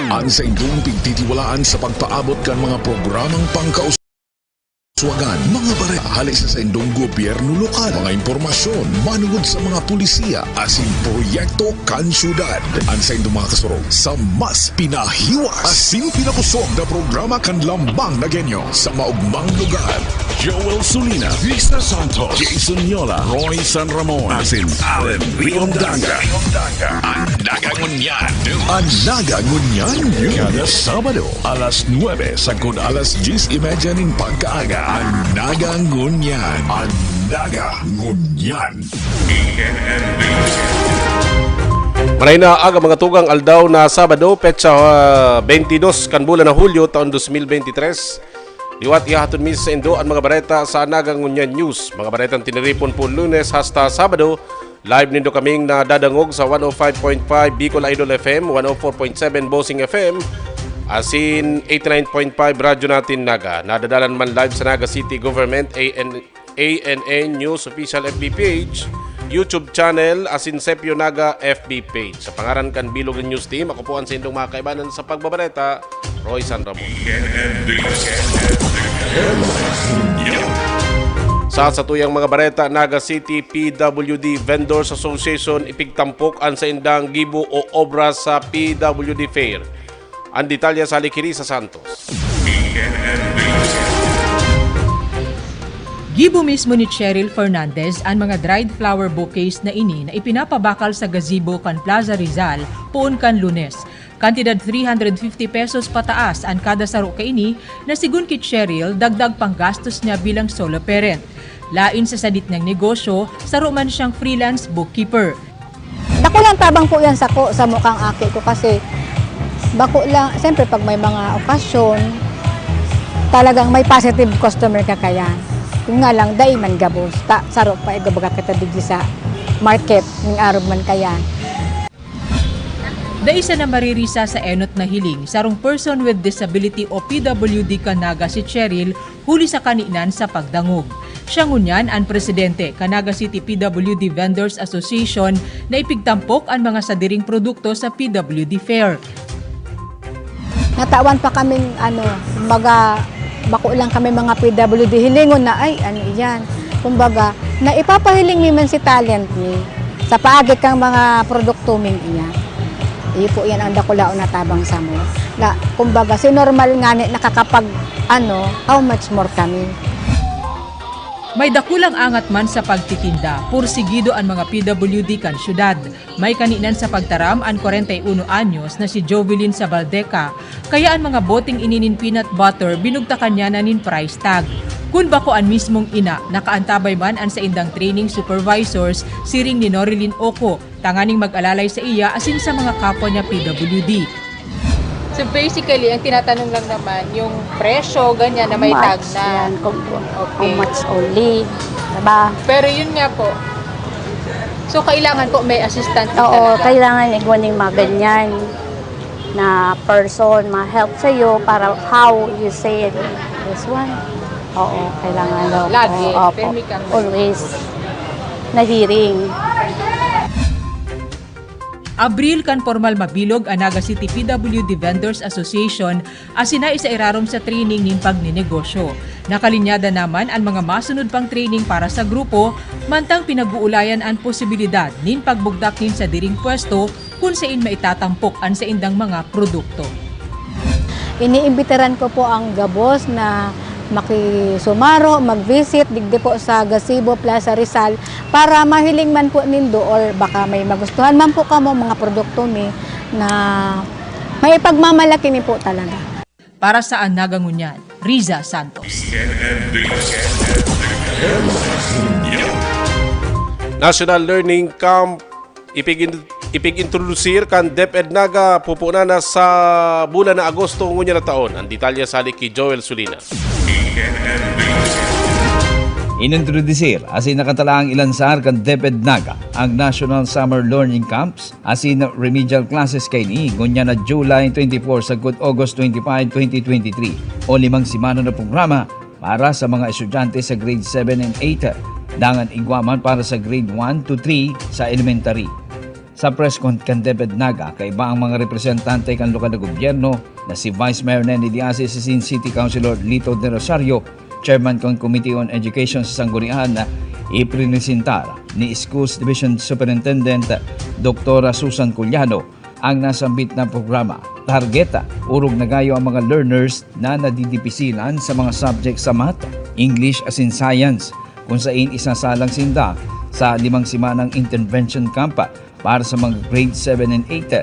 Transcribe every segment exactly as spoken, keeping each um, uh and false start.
An saindong pigtitiwalaan sa pagpaabot kan mga programang pangkauswagan, mga bareta hali sa saindong gobyerno lokal, mga impormasyon manungod sa mga pulisiya asin proyekto kan syudad. An saindong mga kasurog sa mas pinahiwas asin pinapusog na programa kan Lambang na Genyo sa maugmang lugar. Joel Sulina, Risa Santos, Jason Yola, Roy San Ramon, asin Allen Riondanga. An Naga Ngunyan. An Naga Ngunyan. Kada Sabado, alas nuebe sagkod alas dyes y media nin pagkaaga. An Naga Ngunyan. An Naga Ngunyan. Maray na aga, mga tugang, aldaw na Sabado, petsa, ah, twenty-dos kan bulan na Hulyo, taon dos mil bente tres. Liwat ihahatod mi sa indo an mga bareta sa Naga Ngunyan News. Mga baretang tiniripon po Lunes hasta Sabado, live nindo kaming nadadangog sa one oh five point five Bicol Idol F M, one oh four point seven Bossing F M, asin eighty-nine point five Radyo Natin Naga. Nadadalan man live sa Naga City Government, A N, A N A News Official F B page, YouTube channel, asin Sepyo Naga F B page. Sa pangaran kan Bilog News Team, ako po an saindong mga kaibanan sa pagbabareta, Roy San Ramon. Sa satuyang mga bareta, Naga City P W D Vendors Association ipigtampok an saindang gibo o obra sa P W D Fair. An detalye sa Likiri sa Santos. Gibo mismo ni Cheryl Fernandez an mga dried flower bouquets na ini na ipinapabakal sa gazebo kan Plaza Rizal poon kan Lunes. Kantidad three hundred fifty pesos pataas an kada saro kaini na sigon ki Cheryl, dagdag panggastos niya bilang solo parent. Lain sa sadit niyang negosyo, saro man siyang freelance bookkeeper. Dakulang tabang po yan sako, samo kang aki ko kasi bako lang, siyempre pag may mga okasyon, talagang may positive customer ka kaya. Yun nga lang, dai man gabos. Ta, saro pa, iga baga kita digdi sa market, ning arog man kaya. Dai sana maririsa sa enot na hiling, sarong person with disability o P W D kan Naga si Cheryl, huli sa kaninan sa pagdangog. Siya ngunyan an presidente kan Naga City P W D Vendors Association na ipigtampok an mga sadiring produkto sa P W D Fair. Natawan pa kaming ano, kumbaga, bako lang kami mga P W D, hilingon na, ay, ano iyan. Kumbaga, naipapahiling mi man si talent mi sa paagi kang mga produkto ming iyan. Iyo po yan ang dakulaon na tabang samo. Na, kumbaga, si normal nga ni nakakapag, ano, how much more kami. May dakulang angat man sa pagtitinda, pursigido an mga P W D kan syudad. May kaninan sa pagtaram an kwarenta y uno anyos na si Jovelyn Sabaldeca, kaya an mga boteng ini nin peanut butter binugtakan niya na nin price tag. Kun bako an mismong ina, nakaantabay man an saindang training supervisors, siring ni Norilyn Oco, tanganing mag-alalay sa iya asin sa mga kapwa niya P W D. So basically, ang tinatanong lang naman, yung presyo, ganyan, na may tag na. Yan, kung, how Okay. much only. Diba? Pero yun nga po, so kailangan po may assistant po Oo, talaga. Kailangan igwa ning mga ganyan na person, ma-help sa'yo para how you say it. This one. Oo, kailangan daw. Lagi, Oo, opo. Pirmi kang Always. Na hearing. Abril kan pormal mabilog an Naga City P W D Vendors Association asin na isa irarom sa training nin pagnenegosyo. Nakalinyada naman an mga masunod pang training para sa grupo, mantang pinag-uulayan an posibilidad nin pagbugtak nin sadiring pwesto kun sain maitatampok an saindang mga produkto. Iniimbitaran ko po ang gabos na makisumaro, mag-visit digdi po sa Gazebo Plaza Rizal para mahiling man po nindo or baka may magustuhan man po kamo mga produkto mi na maipagmamalaki mi po talaga. Para sa An Naga Ngunyan, Riza Santos. National Learning Camp ipig-in- ipig-introdusir kan DepEd Naga pupunan na sa bulan na Agosto ngunyan na taon. Ang detalye sali ki Joel Sulina. Inintrodusir asin nakatalaang ilansar kan DepEd Naga ang National Summer Learning Camps asin remedial classes kaini ngunyan na July twenty-four sagkod August twenty-five, twenty twenty-three, o limang semana na programa para sa mga estudyante sa grade seven and eight, dangan igwa man para sa grade one to three sa elementary. Sa press con kan DepEd Naga, kaiba ang mga representante kan lokal na gobyerno na si Vice Mayor Neni Diaz, si City Councilor Lito De Rosario, Chairman kan Committee on Education sa Sanggunian, na ipresentar ni Schools Division Superintendent Doktora Susan Culiano ang nasambit na programa. Targeta, orog na gayo ang mga learners na nadidipisilan sa mga subject sa math, English asin science, kung sain isasalang sinda sa limang semanang intervention camp para sa mga grade seven and eight,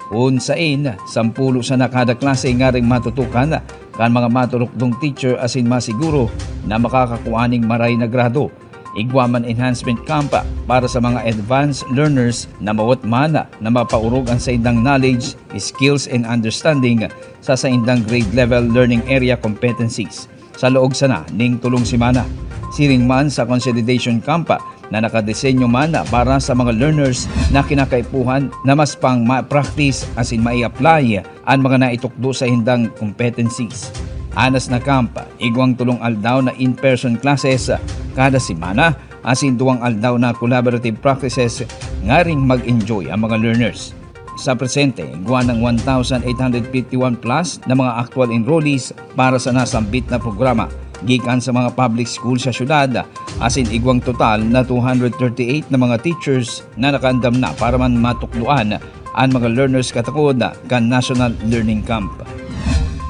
kun sain sampulo sana kada klase ngaring matutukan kan mga maturukdong teacher asin masiguro na makakakua ning maray na grado. Igwa man enhancement camp para sa mga advanced learners na mawot man na mapaorog ang saindang knowledge, skills, and understanding sa saindang grade level learning area competencies sa laog sana ning tolong semana. Siring man sa consolidation camp na nakadesenyo man para sa mga learners na kinakaipuhan na mas pang ma-practice asin mai-apply an mga naitukdo sa indang competencies. Anas na camp, igwang tolong aldaw na in-person classes kada semana, asin duwang aldaw na collaborative practices ngaring mag-enjoy ang mga learners. Sa presente, igwa nang one thousand eight hundred fifty-one plus na mga actual enrollees para sa nasambit na programa gikan sa mga public school sa syudad, asin igwang total na two hundred thirty-eight na mga teachers na nakaandam na para man matukdoan an mga learners katakod kan National Learning Camp.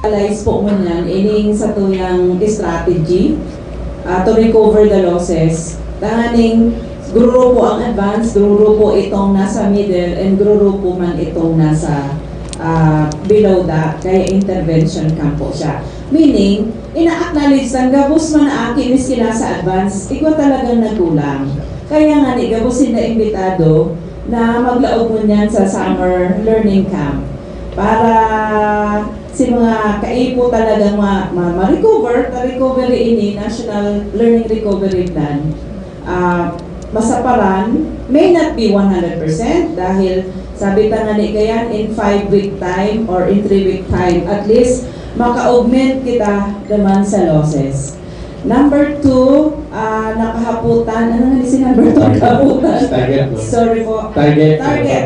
Realize po ngunyan ining satuyang strategy, ah, to recover the losses. Tanganing grurupo ang advance, grurupo itong nasa middle, and grurupo man itong nasa, ah, below that, kaya intervention camp po siya. Meaning, ina-acknowledge tan gabos man na aki miski nasa advance, igwa talagang nagkulang. Kaya nga ni gabos sinda imbitado na maglaog ngunyan sa summer learning camp para si mga kaipo talagang ma, ma, ma-recover, ta recovery ini, National Learning Recovery Plan, ah, masaparan, may not be one hundred percent dahil sabi ta nga ni kayan, in five week time or in three week time, at least maka-augment kita naman sa losses. Number two, ah, nakahaputan. Ano nga ni si number two? Target. Kahaputan. Target po. Sorry po. Target. Target.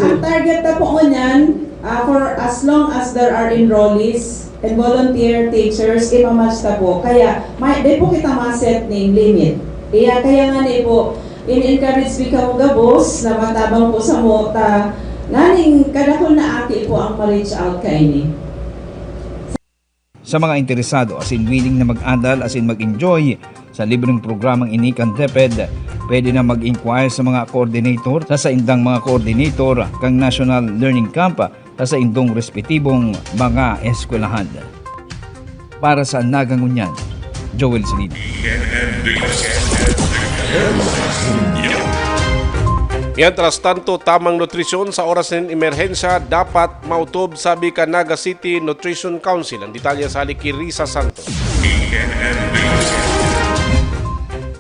Ang target na po ngunyan, ah, for as long as there are enrollees and volunteer teachers, imamatch ta po. Kaya, may, di po kita ma-set ning limit. Iya, kaya nga ni po, in-encourage mi kamo gabos na matabang po sa mo, ta nganing kadakul na aki po ang ma-reach out kaini. Sa mga interesado asin willing na mag-adal asin mag-enjoy sa libreng programang ini kan DepEd, pwede na mag-inquire sa mga coordinator sa saindang mga coordinator kan National Learning Camp sa saindong respetibong mga eskwelahan. Para sa Naga Ngunyan, Joel Silid. Mientras tanto, tamang nutrisyon sa oras nin emerhensya dapat mautob, sabi kan Naga City Nutrition Council. Ang detalye sa hali ki Risa Santos.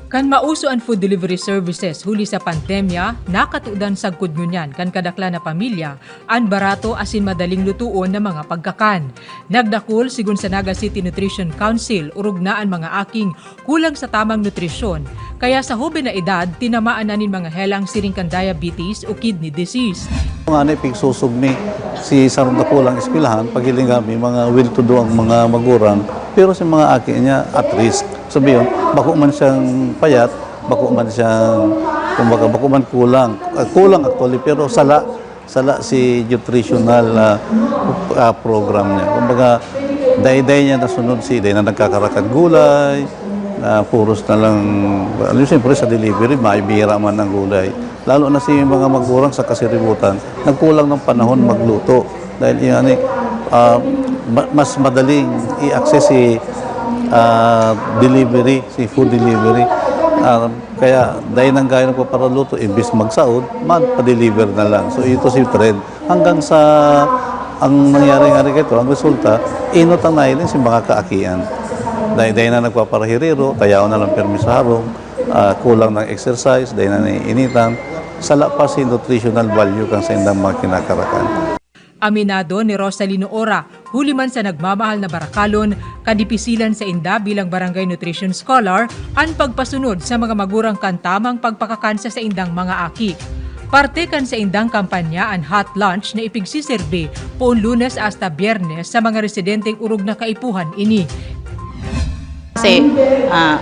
Kan mauso an food delivery services huli sa pandemya, nakatudan sagkod ngunyan kan kadaklan na pamilya an barato asin madaling lutoon na mga pagkakan. Nagdakul, sigon sa Naga City Nutrition Council, orog na an mga aking kulang sa tamang nutrisyon, kaya sa hoben na edad, tinamaan na nin mga helang siring kan diabetes o kidney disease. Ngani pigsusog mi si sarong dakulang eskwelahan, paghiling kami mga well-to-do ang mga magurang, pero si mga aki niya at risk. Sabi yun, bako man siyang payat, bako man siyang, kumbaga, bako man kulang. Ah, kulang actually, pero sala, sala si nutritional ah, ah, program niya. Kumbaga, dayday niya nasunod si, dahil na nagkakarakan gulay, na puros na lang, alam siyempre sa delivery, maibira man ang gulay. Lalo na si mga magurang sa kasiributan, nagkulang ng panahon magluto. Dahil yan eh, ah, ma- mas madaling i-access si ah, delivery, si food delivery. Ah, kaya dahil nang gaya nagpaparaluto, imbis magsaod, magpa-deliver na lang. So ito si trend. Hanggang sa ang nangyari nga rin ito, ang resulta, inot ang nahiling si mga kaakian. Dahil, dahil na nagpaparahiriro, tayaw na lang permi sa harong, ah, kulang ng exercise, dahil na naiinitan, sala pa si nutritional value kang sa indang mga kinakarakan. Aminado ni Rosalino Ora, huli man sa nagmamahal na barakalon, kadipisilan sa inda bilang barangay nutrition scholar an pagpasunod sa mga magurang kan tamang pagpakakan sa saindang mga aki. Parte kan saindang kampanya an hot lunch na ipigsiserbi poon Lunes hasta Biyernes sa mga residenteng orog na kaipuhan ini. Kasi ah,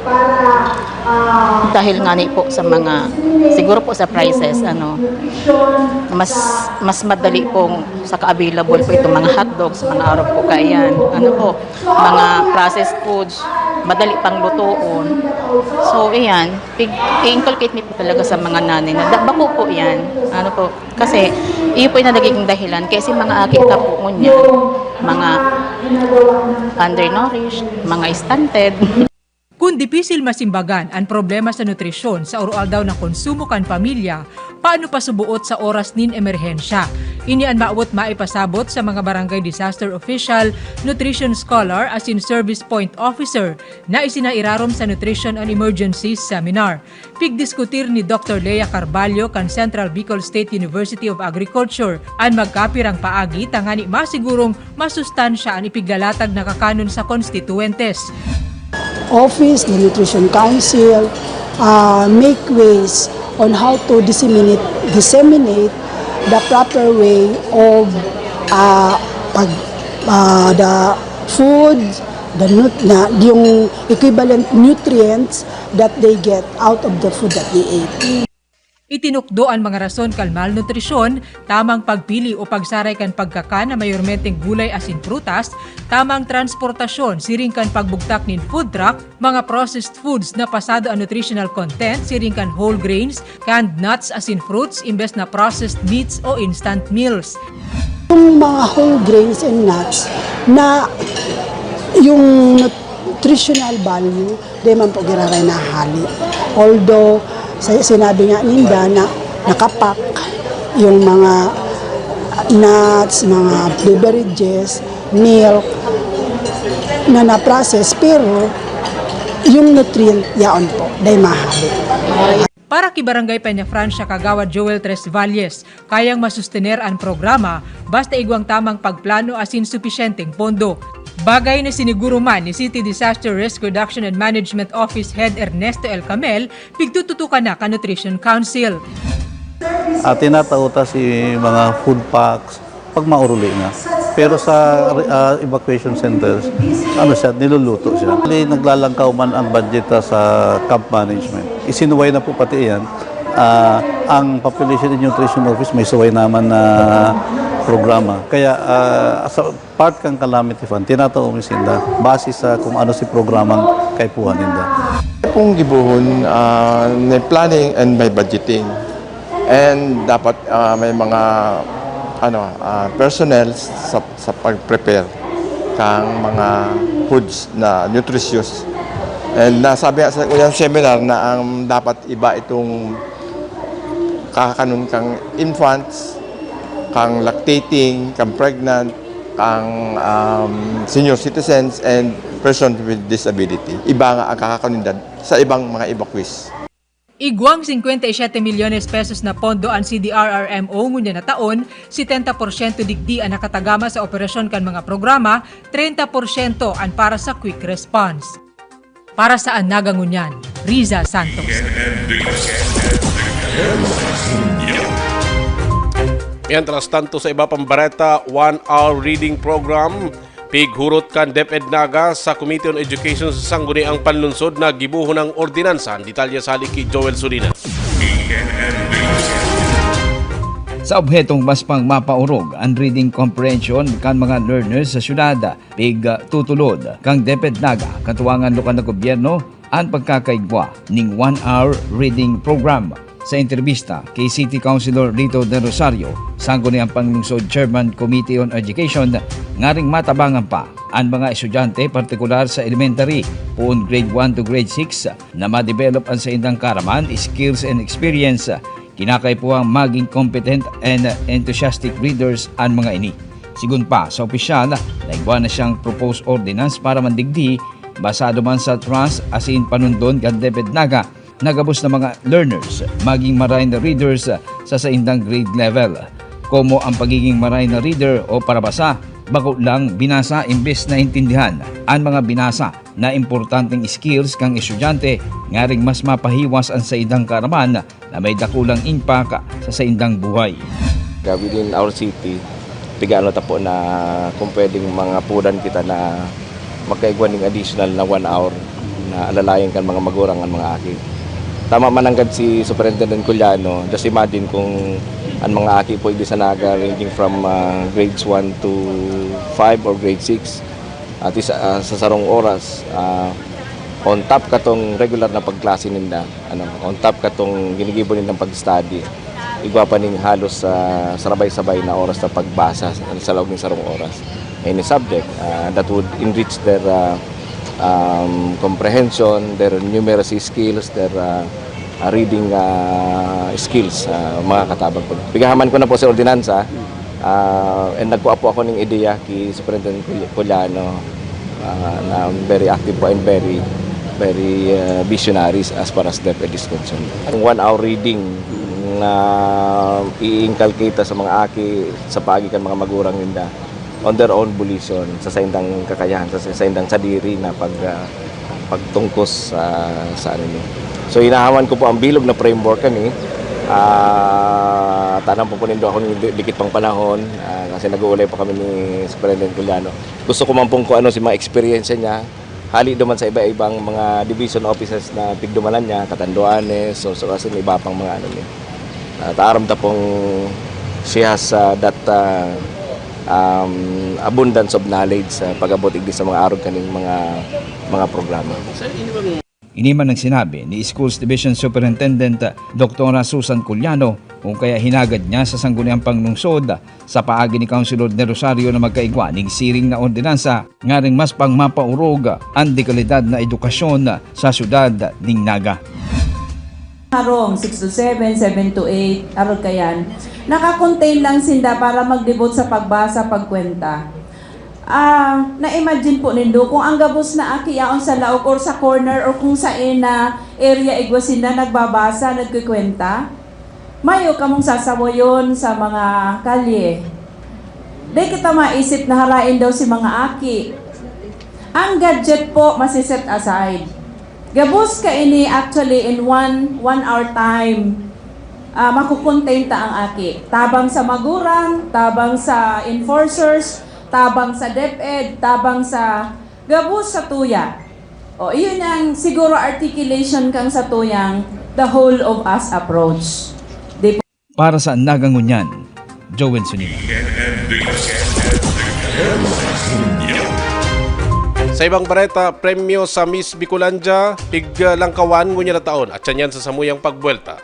dahil nga ni po sa mga, siguro po sa prices, ano, mas mas madali pong saka available po itong mga hotdog sa mga araw po kaiyan. Ano po, mga processed foods, madali pang lutoon. So, iyan, pig- i-inculcate mi po talaga sa mga nanay na da- bako po iyan. Ano po, kasi iyo po yung nagiging dahilan. Kasi mga aki ta po ngunyan, mga undernourished, mga stunted. Kun dipisil masimbagan an problema sa nutrisyon sa oro-aldaw na konsumo kan pamilya, paano pa suboot sa oras nin emerhensya? Ini an mawot maipasabot sa mga Barangay Disaster Official, Nutrition Scholar asin Service Point Officer na isinairarom sa Nutrition and Emergencies Seminar. Pigdiskutir ni Doktor Lea Carballo kan Central Bicol State University of Agriculture an magkapirang paagi tangani masigurong masustansya an ipiglalatag na kakanon sa konstituyentes. Office ni Nutrition Council uh, make ways on how to disseminate disseminate the proper way of uh, pag uh, the food the nut na yung equivalent nutrients that they get out of the food that they ate. Itinukdo an mga rason kan malnutrisyon, tamang pagpili o pagsaray kan pagkakan na mayormenteng gulay asin prutas, tamang transportasyon siring kan pagbugtak nin food truck, mga processed foods na pasado an nutritional content siring kan whole grains, canned nuts asin fruits imbes na processed meats o instant meals. Yung mga whole grains and nuts na yung nutritional value, di man po giraray nahali. Although, sa- sinabi nga ninda na nakapak yung mga nuts, mga beverages, milk na na-process, pero yung nutrient yaon po, dahil mahali. Para ki Barangay Peñafrancia Kagawad Joel Tresvalles, kayang masustener an programa basta igwang tamang pagplano asin supisyenteng pondo. Bagay na siniguro man ni City Disaster Risk Reduction and Management Office Head Ernesto El Camel, pigtututukan na kan Nutrition Council. At tinatao ta si mga food packs pag mauruli na. Pero sa ah, evacuation centers, ano siya, niluluto siya. Actually, naglalangkaw man ang budget ah, sa camp management. Isinuway na po pati iyan. Ah, ang Population and Nutrition Office may suway naman na programa. Kaya ah, sa part kang calamity fund, tinatao mi sinda base sa kung ano si programang kaipuhan ninda. Kung gibohon, ah, may planning and may budgeting. And dapat ah, may mga ano ah, personnel sa, sa pag-prepare kang mga foods na nutritious. And nasabi nga sa unang seminar na ang dapat iba itong kakanon kang infants, kang lactating, kang pregnant, kang um, senior citizens, and person with disability. Iba nga ang kakanon sa ibang mga evacuees. Igwang singkwenta y siyete milyones pesos na pondo an C D R R M O ngunyan na taon, setenta porsyento digdi an nakatagama sa operasyon kan mga programa, treinta porsyento an para sa quick response. Para sa An Naga Ngunyan, Riza Santos. Mientras tanto, sa iba pang bareta, one hour reading program, pighurot kan DepEd Naga sa Committee on Education sa Sangguniang Panlungsod na gibohon ang ordinansa. Ang detalye sa hali ki Joel Sulina. Sa obhetong mas pang mapaorog ang reading comprehension kan mga learners sa syudad, pigtutulod kan DepEd Naga, katuwangan lokal na gobyerno, an pagkakaigwa ning one-hour reading program. Sa entrebista ki City Councilor Lito Del Rosario, Sangguniang Panlungsod Chairman Committee on Education, ngaring matabangan pa an mga estudyante, partikular sa elementary, poon grade one to grade six, na ma-develop an saindang kaaraman, skills and experience, kinakaipuhang maging competent and enthusiastic readers an mga ini. Sigun pa sa opisyal, naigwa na siyang proposed ordinance para man digdi, basado man sa trust asin panundon kan DepEd Naga, na gabos na mga learners maging maray na readers sa saindang grade level. Komo ang pagiging maray na reader o parabasa, Bako lang binasa imbes na intindihan an mga binasa na importanteng skills kan estudyante, ngaring mas mapahiwas an saindang kaaraman na may dakulang impact sa saindang buhay. Within our city, pigaano ta po na kung pwedeng mangapudan kita na magkaigwa ning additional na one hour na alalayan kan mga magurang an mga aki. Tama man nanggad si Superintendent Culiano, just imagine kung an mga aki po igdi sa Naga ranging from ah, grades one to five or grade six, at least ah, sa sarong oras, ah, on top katong regular na pagklase ninda, ano, on top katong ginigibo nindang pag-study, igwa pa ning halos ah, sarabay-sabay na oras na pagbasa sa, sa laog ning sarong oras any subject ah, that would enrich their ah, um, comprehension, their numeracy skills, their ah, ah, reading ah, skills, ah, mga katabang po. Pigahaman ko na po sa ordinansa, ah, and nagkuha po ako ng ideya kay Superintendent Cul- Culiano, ah, na very active po and very very ah, visionaries as far as DepEd is concerned. Ang one hour reading na i-inculcate sa mga aki sa paagi kan mga magurang ninda on their own volition, sa saindang kakayahan, sa saindang sadiri na pag ah, pagtungkos sa sa ano niyo. So hinahawan ko po ang bilog na framework kani. Ah, tanang po po nindo ako ng di- dikit pang panahon ah, kasi nag-uulay pa kami ni Superintendent Culiano. Gusto ko man pong kung ano si mga eksperyensya niya, hali duman sa iba-ibang mga division offices na tigdumanan niya, Catanduanes, Sorsogon, iba pang mga ano niya. At aram ta pong she has uh, that uh, um, abundance of knowledge sa pag-abot igdi sa mga arog kaning mga mga programa. Ini man ang sinabi ni Schools Division Superintendent Doktora Susan Culiano, kung kaya hinagad niya sa sangguniang panglungsod sa paagi ni Councilor De Rosario na magkaigwa ning siring na ordinansa ngaring mas pang mapaurog an dekalidad na edukasyon sa syudad ning Naga. Harong, six to seven, seven to eight, arog kayan. Naka-contain lang sinda para magdebut sa pagbasa, pagkwenta. Ah, na-imagine po nindo kung ang gabos na aki yaon sa laog or sa corner or kung saen na area igwa sinda nagbabasa, nagkukwenta? Mayo kamong sasawayon sa mga kalye. Di kita maisip na harain daw si mga aki. Ang gadget po masi-set aside. Gabos kaini actually in one one hour time. Ah, makukontain ta ang aki. Tabang sa magurang, tabang sa enforcers, tabang sa DepEd, tabang sa gabos sa tuya. O, iyon ang siguro articulation kang sa tuyang the whole of us approach. Di po? Para sa Naga Ngunyan, Joel Sunina. Sa ibang bareta, premyo sa Miss Bicolandia, piglangkawan ngunyan na taon at siya niyan sa samuyang pagbuwelta.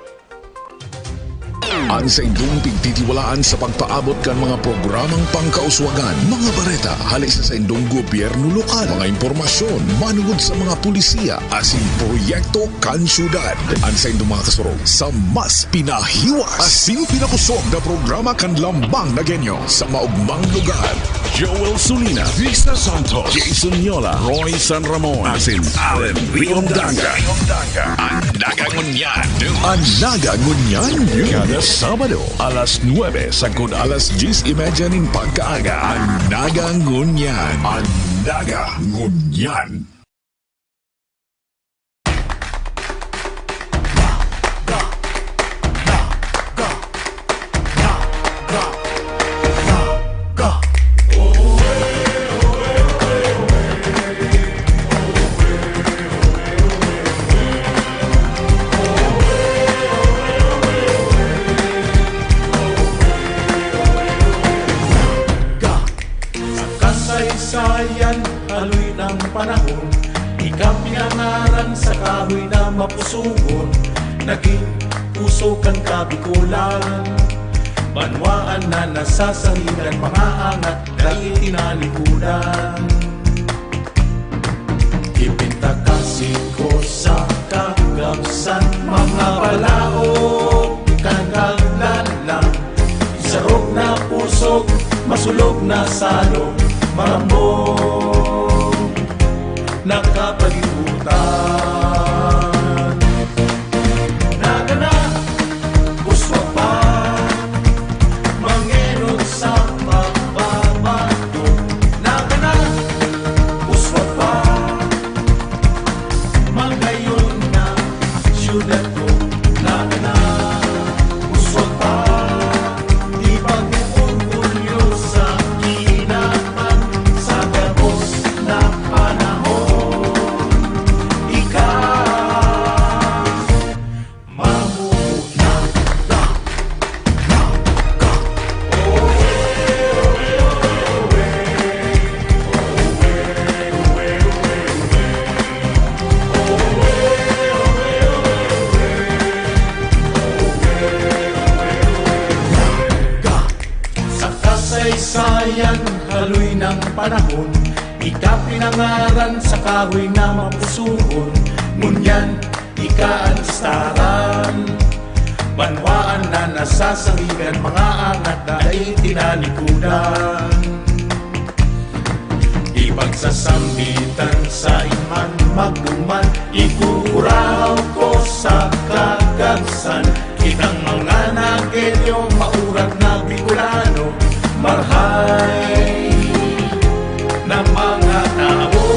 An saindong pigtitiwalaan sa pagpaabot kan mga programang pangkauswagan, mga bareta hale sa saindong gobyerno lokal, mga impormasyon manungod sa mga pulisiya asin proyekto kan syudad. An saindong mga kasurog sa mas pinahiwas asin pinakosog na programa kan Lambang na Genyo sa maogmang lugar. Joel Sulina, Vista Santos, Jason Yola, Roy San Ramon, asin Allen Riondanga. An Naga Ngunyan. An Naga Ngunyan. Kada Sabado, alas nuebe sagkod alas dyes y media nin pagkaaga. An Naga Ngunyan. An Naga Ngunyan. Sa kasaysayan, haloy ng panahon, ika pinangaran sa kahoy na mapusugon, naging puso kan Kabikolan. Banwaan na nasasangigan, pangaangat, dai tinalikudan. Ipintakasi ko sa kagamsan, mga balaog kan kaglalang. Sarog na pusog, masulog na salog, marambong na kapalibutan. Nagana, uswa pa, mangenot sa pagbabago. Ika pinangaran sa kahoy na mapusuhon, ngunyan ika an istaran. Banwaan na nasasangigan, mga angat na dai tinalikodan. Ipagsasambitan sa iman magduman, ikukuraw ko sa kagabsan. Kitang mga Nagueño, maurat na Bicolano, marhay na mga tao.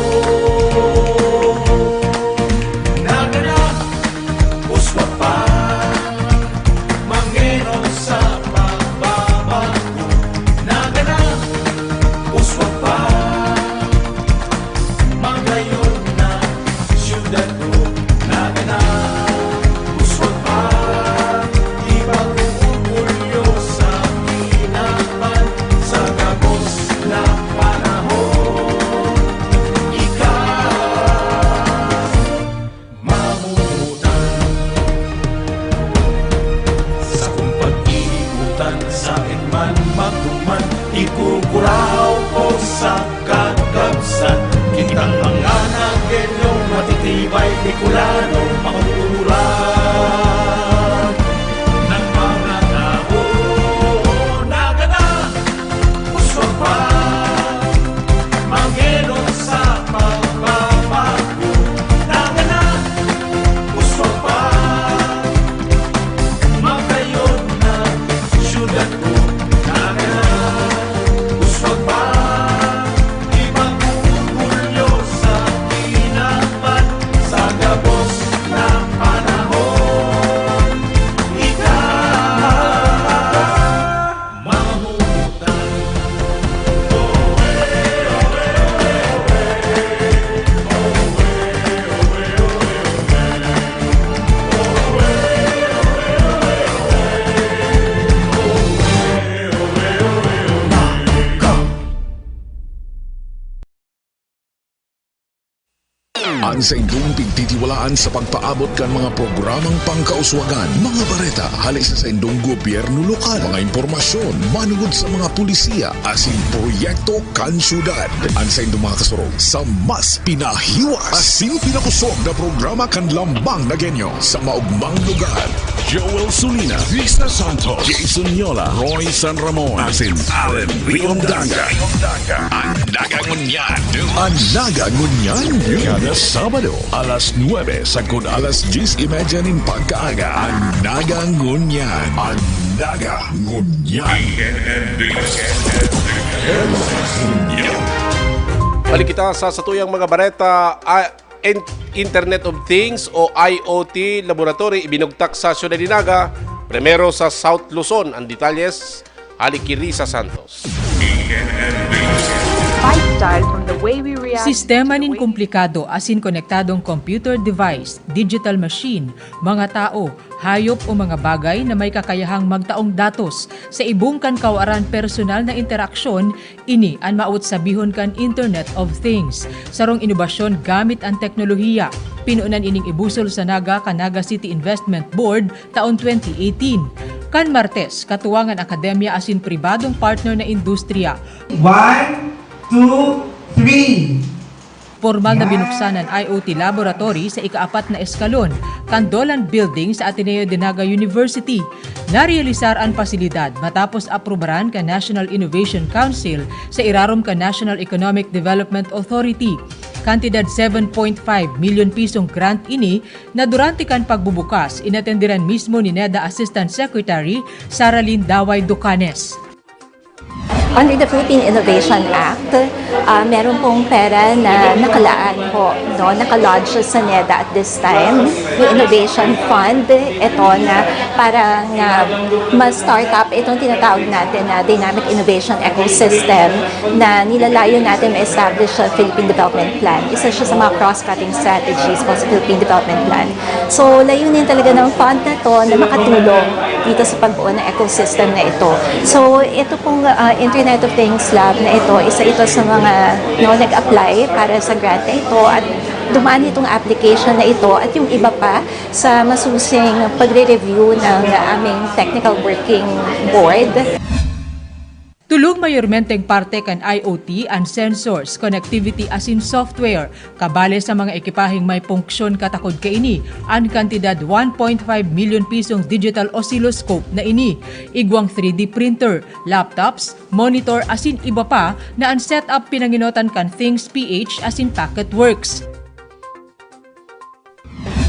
Nagana, uswag pa, mangenon sa pagbabago. Nagana, uswag pa, magayon na syudad ko. Nagana, uswag pa, ibang orgulyo sa kinaban sa gabos na panahon. Ika, mamutan. Sakong pag-iiputan, saen man magduman, ikukuraw ko sa kagabsan. Kitang mga Nagueño, matitibay, Bicolano, mauuran ng mga tao. Nagana, uswag pa, mangenon sa pagbabago. Nagana, uswag pa, magayon na syudad ko. Nagana, uswag pa, ipag-orgulyo sa kinaban sa gabos na panahon. Ika, mamutan. An saindong pigtitiwalaan sa pagpaabot kan mga programang pangkauswagan, mga bareta hale sa saindong gobyerno lokal, mga impormasyon manongod sa mga polisiya asin proyekto kan syudad. An saindong mga kasurog sa mas pinahiwas asin pinakosog na programa kan Lambang Nagueño sa maogmang lugar. Joel Sulina, Risa Santos, Jason Yola, Roy San Ramon, asin Allen Riondanga. An Naga Ngunyan. An Naga Ngunyan. Kada Sabado, alas nuebe sagkod alas dyes y media nin pagkaaga. An Naga Ngunyan. An Naga Ngunyan. Balik kita sa satuyang mga bareta. Ah, In-, Internet of Things o I O T laboratory ibinugtak sa Siyudad de Naga, primero sa South Luzon. Ang detalyes, hali ki Risa Santos. Lifestyle from the way we react Sistema to the nin way komplikado asin konektadong computer device, digital machine, mga tao, hayop o mga bagay na may kakayahang magtaong datos sa ibong kan kawaran personal na interaksyon. Ini an mawot sabihon kan Internet of Things, sarong inobasyon gamit an teknolohiya. Pinunan ining ibusol sa Naga kan Naga City Investment Board taon twenty eighteen. Kan Martes, katuwangan akademya asin pribadong partner na industriya. One, two, three. Pormal na binuksan an I O T laboratory sa ikaapat na eskalon kan Dolan Building sa Ateneo de Naga University. Narealisar an pasilidad matapos aprubaran kan National Innovation Council sa irarom kan National Economic Development Authority. Kantidad seven point five milyon pisong grant ini na durante kan pagbubukas, inatenderan mismo ni NEDA Assistant Secretary Saralyn Daway Ducanes. Under the Philippine Innovation Act, ah, meron pong pera na nakalaan po, no, nakalodge sa NEDA at this time, yung Innovation Fund, ito na parang, ah, mas startup, itong tinatawag natin na dynamic innovation ecosystem na nilalayo natin ma-establish sa Philippine Development Plan. Isa siya sa mga cross-cutting strategies po sa Philippine Development Plan. So, layunin talaga ng fund na to na makatulong dito sa pagbuo ng ecosystem na ito. So, ito pong, ah, Internet of Things Lab na ito, isa ito sa mga, no, nag-apply para sa grant na ito at dumaan itong application na ito at yung iba pa sa masusing pagre-review ng aming technical working board. Tulong mayormenteng parte kan I O T an sensors, connectivity asin software. Kabale sa mga ekipaheng may punksyon katakod kaini, an kantidad one point five milyon pisong digital oscilloscope na ini, igwang three D printer, laptops, monitor asin iba pa na an setup pinangenotan kan Things P H asin Packetworks.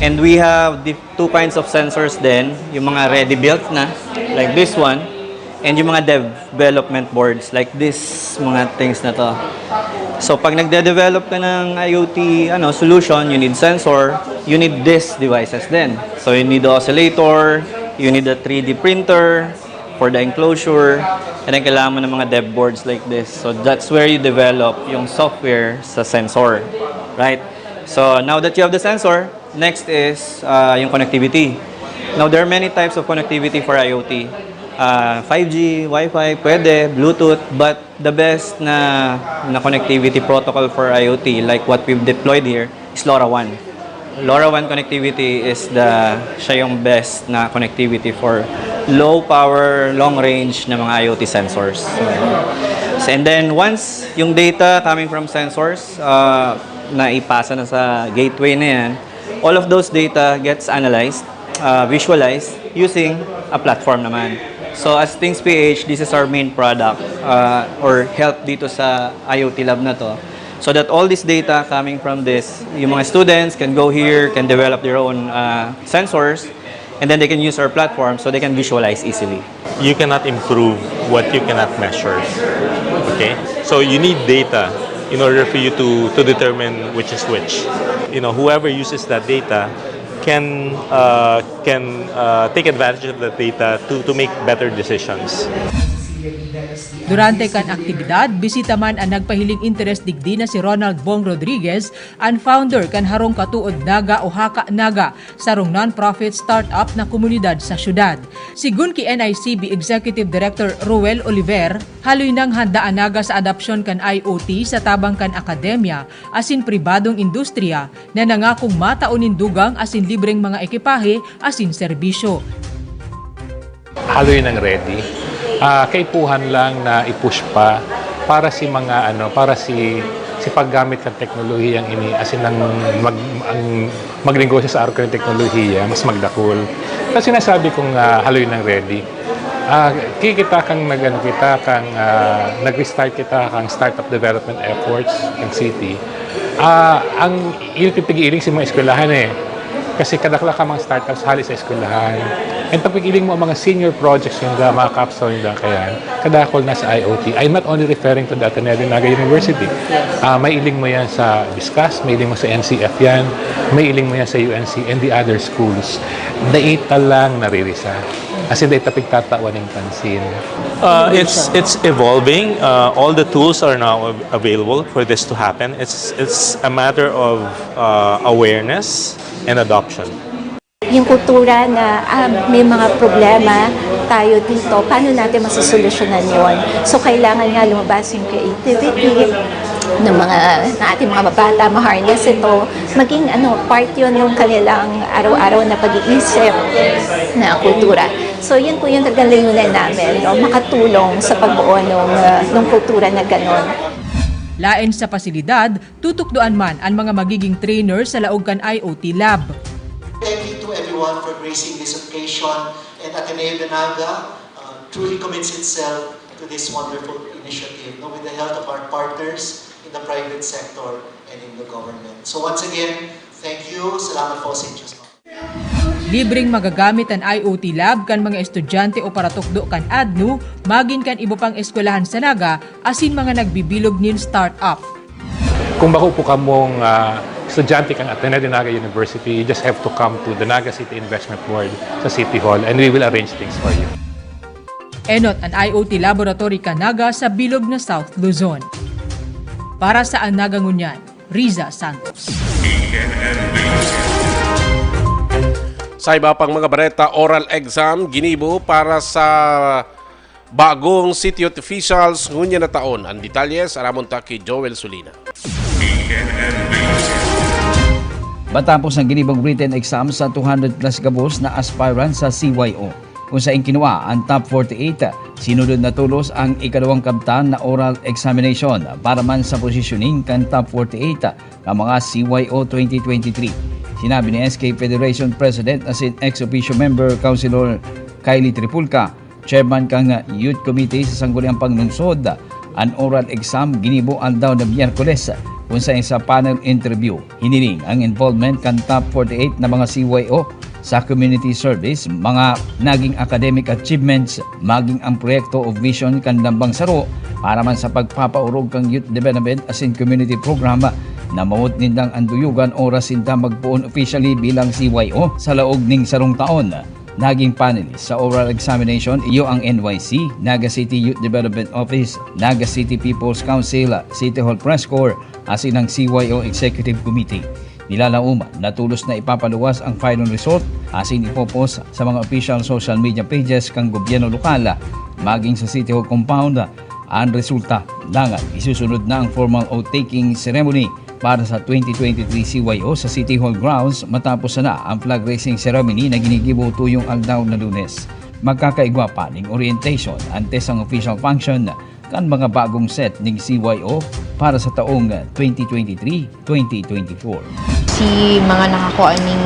And we have the two kinds of sensors din, yung mga ready built na, like this one, and yung mga development boards, like this, mga things na to. So pag nagde-develop ka ng I O T ano, solution, you need sensor, you need these devices din. So you need the oscillator, you need the three D printer for the enclosure, and then kailangan mo ng mga dev boards like this. So that's where you develop yung software sa sensor, right? So now that you have the sensor, next is uh, yung connectivity. Now there are many types of connectivity for I O T. Uh, five G, Wi-Fi, pwede, Bluetooth, but the best na, na connectivity protocol for I O T, like what we've deployed here, is LoRaWAN. LoRaWAN connectivity is the, siya yung best na connectivity for low power, long range na mga I O T sensors. So, and then once yung data coming from sensors, uh, naipasa na sa gateway na yan, all of those data gets analyzed, uh, visualized using a platform naman. So as Things P H, this is our main product uh, or help dito sa I O T lab na to. So that all this data coming from this, yung mga students can go here, can develop their own uh, sensors, and then they can use our platform so they can visualize easily. You cannot improve what you cannot measure. Okay? So you need data in order for you to, to determine which is which. You know, whoever uses that data can uh, can uh, take advantage of that data to, to make better decisions. Durante kan aktibidad, bisita man an nagpahiling interes digdi na si Ronald Bong Rodriguez, an founder kan Harong Katood Naga o Haka Naga, sarong non-profit startup na komunidad sa syudad. Sigun ki N I C B Executive Director Roel Oliver, haloy nang handa an Naga sa adopsyon kan I O T sa tabang kan akademya asin pribadong industriya na nangakong matao nin dugang asin libreng mga ekipahe asin serbisyo. Haloy nang ready. Ah, kaipuhan lang na i-push pa para si mga ano, para si si paggamit kan teknolohiyang ini asin ang mag, ang magnegosyo sa arog kan teknolohiyang mas magdakul. Kasi sinasabi kong ah, haloy nang ready. Ah, kikita kang nag ano kita kang ah, nag-restart kita kang startup development efforts ng city. Ah, ang ipipig-iling si mga eskwelahan eh. Kasi kadakla ka mga startups hali sa eskwelahan. And pag pag-iling mo ang mga senior projects yung da, mga capstone yung da kaya, kadakol na sa I O T. I'm not only referring to the Ateneo de Naga University. Ah, may iling mo yan sa Biscas, may iling mo sa N C F yan, may iling mo yan sa U N C and the other schools. Daita lang naririsa. Kasi daita pigtatawan ng pansin. Uh, it's it's evolving. Uh, all the tools are now av- available for this to happen. It's it's a matter of uh, awareness and adoption. Yung kultura na ah, may mga problema tayo dito, paano natin masusolusyonan yon? So kailangan nga lumabas yung creativity ng mga ng ating mga bata, ma-harness ito, maging ano, part yon ng kanilang araw-araw na pag-iisip na kultura. So yun po yung talagang layunin namin, no? Makatulong sa pagbuo ng, uh, ng kultura na ganon. Lain sa pasilidad, tutukdoan man an mga magiging trainer sa laog kan I O T Lab. Thank you to everyone for gracing this occasion, and Ateneo de Naga uh, truly commits itself to this wonderful initiative, no, with the help of our partners in the private sector and in the government. So once again, thank you. Salamat po sa inyo. Libreng magagamit an I O T Lab kan mga estudyante o paratukdo kan ADNU, magin kan iba pang eskwelahan sa Naga, asin mga nagbibilog nin startup. Kung bako po kamong ah, estudyante kang Ateneo de Naga University, you just have to come to the Naga City Investment Board sa City Hall and we will arrange things for you. Enot an I O T Laboratory kan Naga sa bilog na South Luzon. Para sa An Naga Ngunyan, Riza Santos. Sa iba pang mga bareta, oral exam ginibo para sa bagong city officials ngunyan na taon. Ang detalye sa Ramon Taki, Joel Sulina. Matapos ang ginibong written exam sa two hundred plus gabos na aspirant sa C Y O, Kung saing kinua ang top forty-eight, sinunod na tolos ang ikadawang kabtan na oral examination para man sa positioning kan top forty-eight na mga C Y O twenty twenty-three. Sinabi ni S K Federation President na si ex officio member Councilor Kylie Tripulca, chairman kan Youth Committee sa Sangguniang Panglungsod, an oral exam ginibo aldaw na Miyerkules, kung saing sa panel interview, hiniling ang involvement kan top forty-eight na mga C Y O sa community service, mga naging academic achievements, maging ang proyekto o vision kan lambang saro para man sa pagpapaorog kan youth development asin community program na mawot nindang anduyogan oras sinda magpoon officially bilang C Y O sa laog ning sarong taon. Naging panelist sa oral examination iyo ang N Y C, Naga City Youth Development Office, Naga City People's Council, City Hall Press Corps, asin ang C Y O Executive Committee. Nilalaoman na tolos na ipapaluwas ang final result asin ipopost sa mga official social media pages kan gobyerno lokal, maging sa City Hall compound, ang resulta. Dangan, isusunod na ang formal oath-taking ceremony para sa twenty twenty-three C Y O sa City Hall grounds matapos sana ang flag raising ceremony na ginigibo tuyong aldaw na Lunes. Magkakaigwa pa ning orientation antes ang official function kan mga bagong set ning C Y O para sa taong twenty twenty-three, twenty twenty-four. Si mga nakakuha ning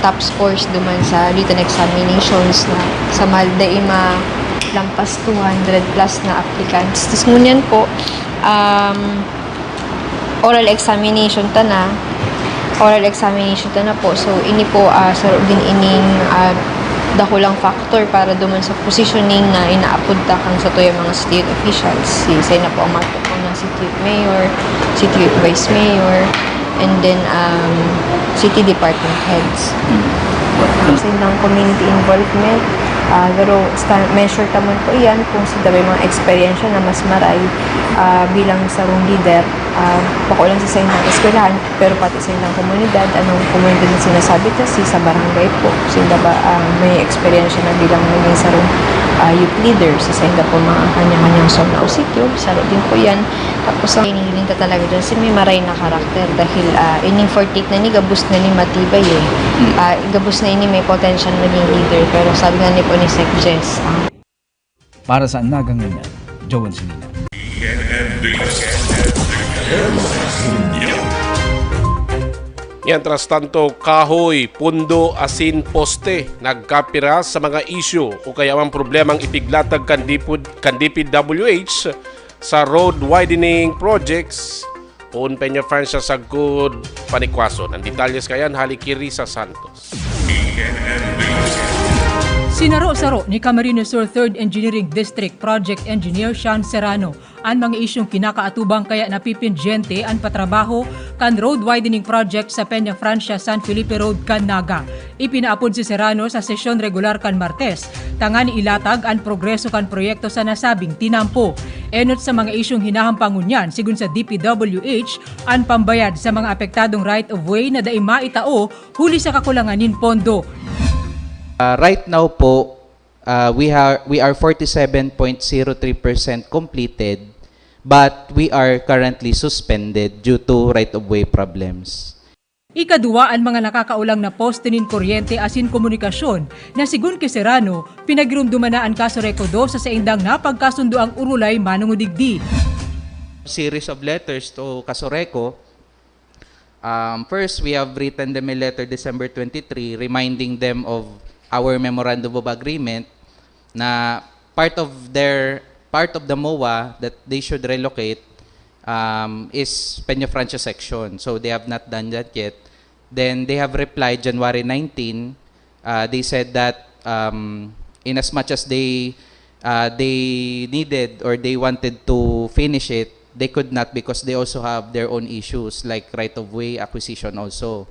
top scores duman sa written examinations na sa MALD ay malampas two hundred plus na applicants. Tas ngunyan po, um, oral examination ta na, oral examination ta na po. So, ini po, ah, saro din ining, ah, dakulang factor para duman sa positioning na inaapod ta kan satuyang mga city youth officials. Si, sa ina po ang mga po ng city youth mayor, city youth vice mayor, and then, um, city department heads. Sa ilang community involvement, ah, pero sta-, measure ta man po iyan kung sinda may mga eksperyensya na mas maray, ah, bilang sarong leader, ah, bako lang sa saindang eskwelahan, pero pati sa ilang komunidad, anong komunidad na sinasabi ta, si sa barangay po. Sinda ba, ah, may eksperyensya na bilang naging sarong, ah, youth leader sa sainda po mga kanya-kanyang zona o sitio? Saro din po yan. Tapos ang hinihiling ta talaga dyan, si may maray na karakter dahil, ah, ining forty-eight na ni, gabos na ni matibay eh. Ah, gabos na ini may potential maging leader, pero sabi nga ni po ni Sec Jess, ang Para sa Naga Ngunyan, Joel Silina. Mientras tanto, kahoy, pundo, asin poste nagkapira sa mga isyu o kaya man problemang ipiglatag kan dipud-, kan D P W H sa road widening projects poon Peña Francia sagkod panikwason. Ang detalyes kayan hali ki Risa Santos. Sinaro-saro ni Camarines Sur Third Engineering District Project Engineer Sean Serrano an mga isyung kinakaatubang kaya napipindyente an patrabaho kan road widening project sa Peña Francia San Felipe Road kan Naga. Ipinaapod si Serrano sa sesyon regular kan Martes, tanganing ilatag an progreso kan proyekto sa nasabing tinampo. Enot sa mga isyung hinahampang ngunyan, sigon sa D P W H, an pambayad sa mga apektadong right of way na dai maitao huli sa kakulangan nin pondo. Ah, right now po, ah, we are we are forty-seven point zero three percent completed, but we are currently suspended due to right of way problems. Ikaduwa an mga nakakaulang na poste nin kuryente asin komunikasyon na sigon ki Serrano, pinagirumduman na an Casureco dos sa saindang napagkasundoang urulay manungodigdi. Series of letters to Casureco. Um, first, we have written them a letter December twenty-three reminding them of our memorandum of agreement na part of their part of the MOA that they should relocate um, is Peña Francia section. So they have not done that yet. Then they have replied January nineteen. Uh, they said that um, in as much as they uh, they needed or they wanted to finish it, they could not because they also have their own issues like right of way acquisition also.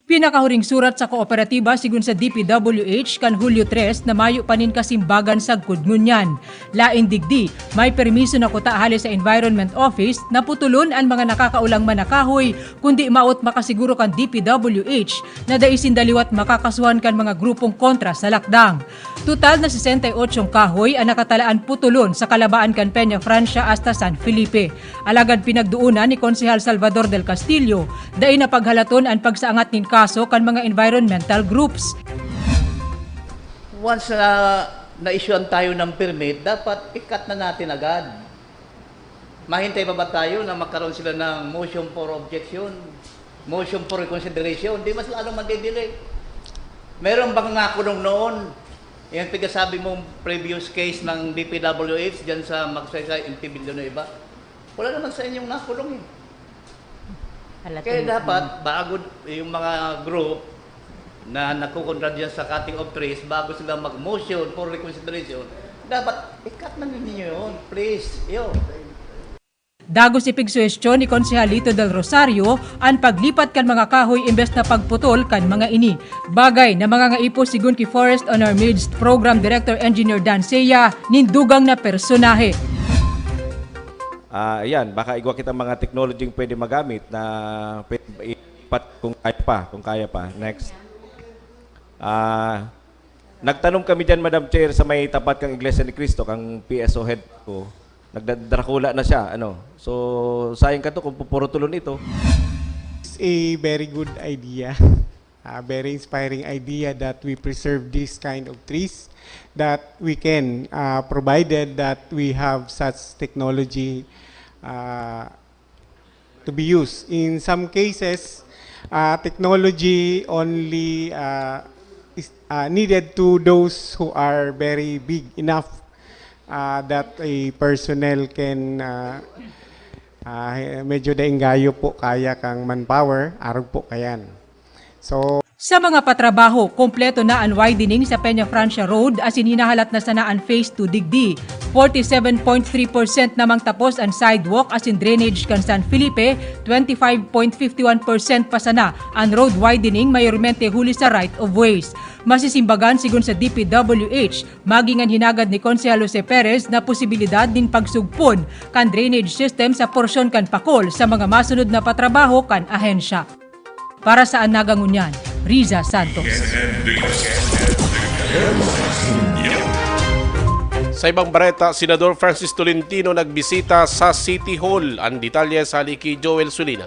Pinakahuring surat sa kooperatiba sigon sa D P W H kan Hulyo tres na mayo pa nin kasimbagan sagkod ngunyan. Lain digdi, may permiso na kuta hale sa Environment Office na putulon an mga nakakaulang man na kahoy, kundi maot makasiguro kan D P W H na dai sinda liwat makakasuhan kan mga grupong kontra sa lakdang. Total na sesenta y ocho kahoy an nakatalaan putulon sa kalabaan kan Peña Francia hasta San Felipe. Alagad pinagdoonan ni Konsehal Salvador del Castillo, dai na paghalaton an pagsaangat nin kaso kan mga environmental groups. Once na na-issuean tayo ng permit, dapat i-cut na natin agad. Mahintay pa ba tayo na magkaroon sila ng motion for objection, motion for reconsideration? Di mas lalong madedelay. Meron bang nakulong noon? Yung pigasabi mong previous case ng D P W H dyan sa Magsaysay, Inti Villanueva? Wala naman sa inyong nakulong eh. Hala, Kaya tingnan dapat, mo. bago yung mga group na nagkukontra dyan sa cutting of trees, bago sila mag-motion for reconsideration, dapat i-cut na ninyo yun. Please, yo. Dagos ipigsuhestyon ni Konsehal Lito Del Rosario an paglipat kan mga kahoy imbes na pagputol kan mga ini. Bagay na mangangaipo, sigon ki Forest on Our Midst Program Director Engineer Dan Seiya, nin dugang na personahe. Ah, ayan, baka igwa kitang mga technology pwede magamit na pwede ipat kung kaya pa, kung kaya pa. Next. Ah, nagtanom kami diyan, Madam Chair, sa may tapat kang Iglesia ni Cristo, kang P S O head ko. Nagdadrakula na siya, ano. So, sayang ka to kung pupurutulon ito. It's a very good idea, a very inspiring idea that we preserve this kind of trees, that we can, uh, provided that we have such technology, uh, to be used. In some cases, uh, technology only, uh, is, uh, needed to those who are very big enough, uh, that a personnel can, uh, uh, medyo daing gayo po kaya kang manpower, arog po kayan. So, Sa mga patrabaho, kompleto na an widening sa Peña Francia Road asin hinahalat na sana an Phase two digdi. Forty-seven point three percent namang tapos an sidewalk asin drainage kan San Felipe, twenty-five point fifty one percent pa sana an road widening, mayormente huli sa right of ways. Masisimbagan, sigon sa D P W H, maging an hinagad ni Konsehal Jose Perez na posibilidad nin pagsugpon kan drainage system sa porsyon kan Pacol sa mga masunod na patrabaho kan ahensya. Para sa Naga Ngunyan, Riza Santos. Sa ibang bareta, Senador Francis Tolentino nagbisita sa City Hall. Ang detalye sa hali ki Joel Sulina.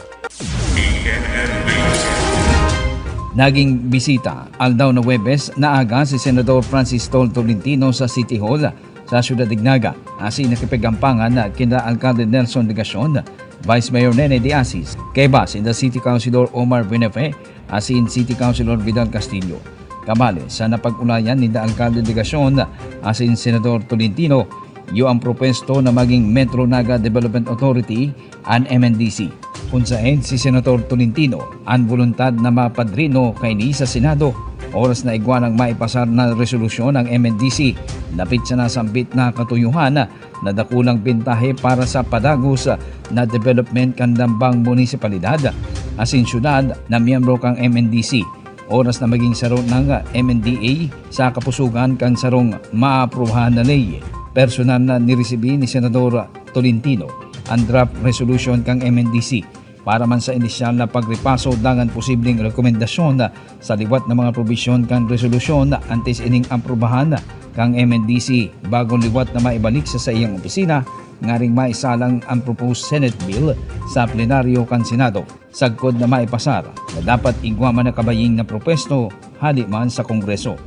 Naging bisita, aldaw na Huwebes na aga, si Senador Francis Tol Tolentino sa City Hall sa Syudad nin Naga, asin nakipaggampangan na kinda Alkalde Nelson Legacion, Vice Mayor Nene de Asis, kaiba sinda City Councilor Omar Buenafe asin City Councilor Vidal Castillo. Kabali sa napag-ulayan ninda Alkalde Legacion asin Senador Tolentino, iyo ang propuesto na maging Metro Naga Development Authority an M N D C, kun saen si Senator Tolentino an boluntad na mapadrino kaini sa Senado, oras na igwa nang maipasar na resolusyon ang M N D C dapit sa nasambit na katuyohan na dakulang bentahe para sa padagos na development kan dambang munisipalidad asin syudad na miyembro kan M N D C, oras na maging saro nang M N D A sa kapusugan kan sarong maaprubahan na ley. Personal na niresibi ni Senador Tolentino an draft resolution kan M N D C para man sa inisyal na pagripaso dangan posibleng rekomendasyon sa liwat na mga probisyon kan resolusyon antes ining aprubahan kan M N D C bago liwat na maibalik sa saiyang opisina, ngaring maisalang ang proposed Senate bill sa plenaryo kan Senado, sagkod na maipasar na dapat igwa man na kabaying na propuesto hali man sa Kongreso.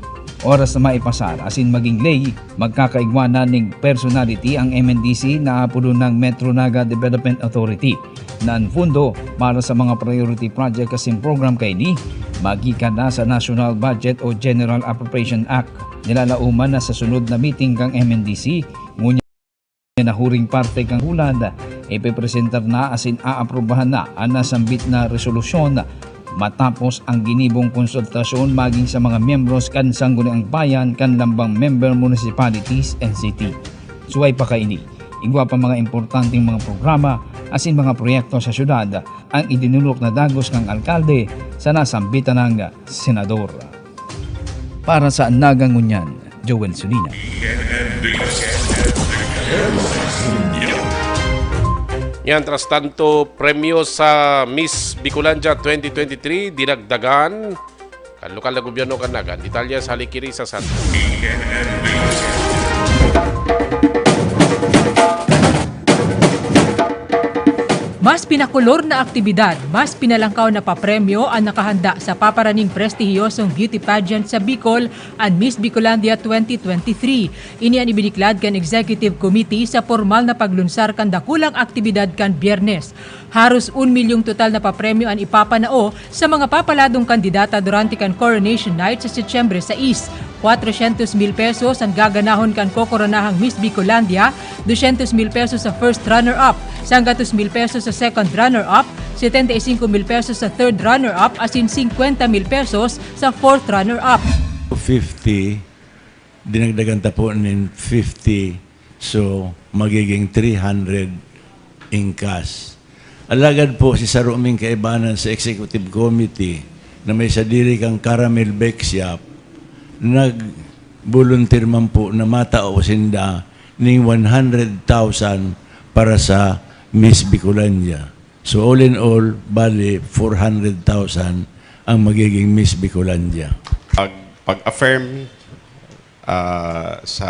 Oras na maipasar asin maging ley, magkakaigwa na nin personality ang M N D C na apodon nang Metro Naga Development Authority, na an pondo para sa mga priority project asin program kaini magikan na sa National Budget o General Appropriation Act. Nilalaoman na sa sunod na meeting kan M N D C, ngunyan na huring parte kan hulad, ipepresentar na asin aaprubahan na an nasambit na resolusyon matapos ang ginibong konsultasyon maging sa mga miyembros kan Sangguniang Bayan kan lambang member municipalities and city. Suway pa kaini, igwa pa mga importanteng mga programa asin mga proyekto sa syudad ang idinulok na dagos kan alkalde sa nasambitan na senador. Para sa Naga Ngunyan, Joel Sulina. Mientras tanto, premyo sa Miss Bicolandia twenty twenty-three, dinagdagan kan lokal na gobyerno kan Naga. Detalye sa Likiri sa San. Mas pinakolor na aktibidad, mas pinalangkaw na papremyo an nakahanda sa paparaning prestihiyosong beauty pageant sa Bicol, an Miss Bicolandia twenty twenty-three. Ini an ibiniklad kan Executive Committee sa pormal na paglunsar kan dakulang aktibidad kan Biyernes. Haros un milyong total na papremyo an ipapanao sa mga papaladong kandidata durante kan Coronation Night sa Setyembre sais. Cuatrocientos mil pesos an gaganahon kan kokoronahang Miss Bicolandia, doscientos mil pesos sa first runner-up, sanggatos mil pesos sa second runner-up, setenta y cinco mil pesos sa third runner-up, asin singkwenta mil pesos sa fourth runner-up. Fifty, dinagdagan ta po nin fifty, so magiging three hundred in cash. Alagad po, si saro ming kaibanan sa executive committee na may sadiri kang Caramel Bake Shop, nag-volunteer man po na matao sinda ning one hundred thousand para sa Miss Bicolandia. So all in all, bali four hundred thousand ang magiging Miss Bicolandia. Pag, pag-affirm ah, sa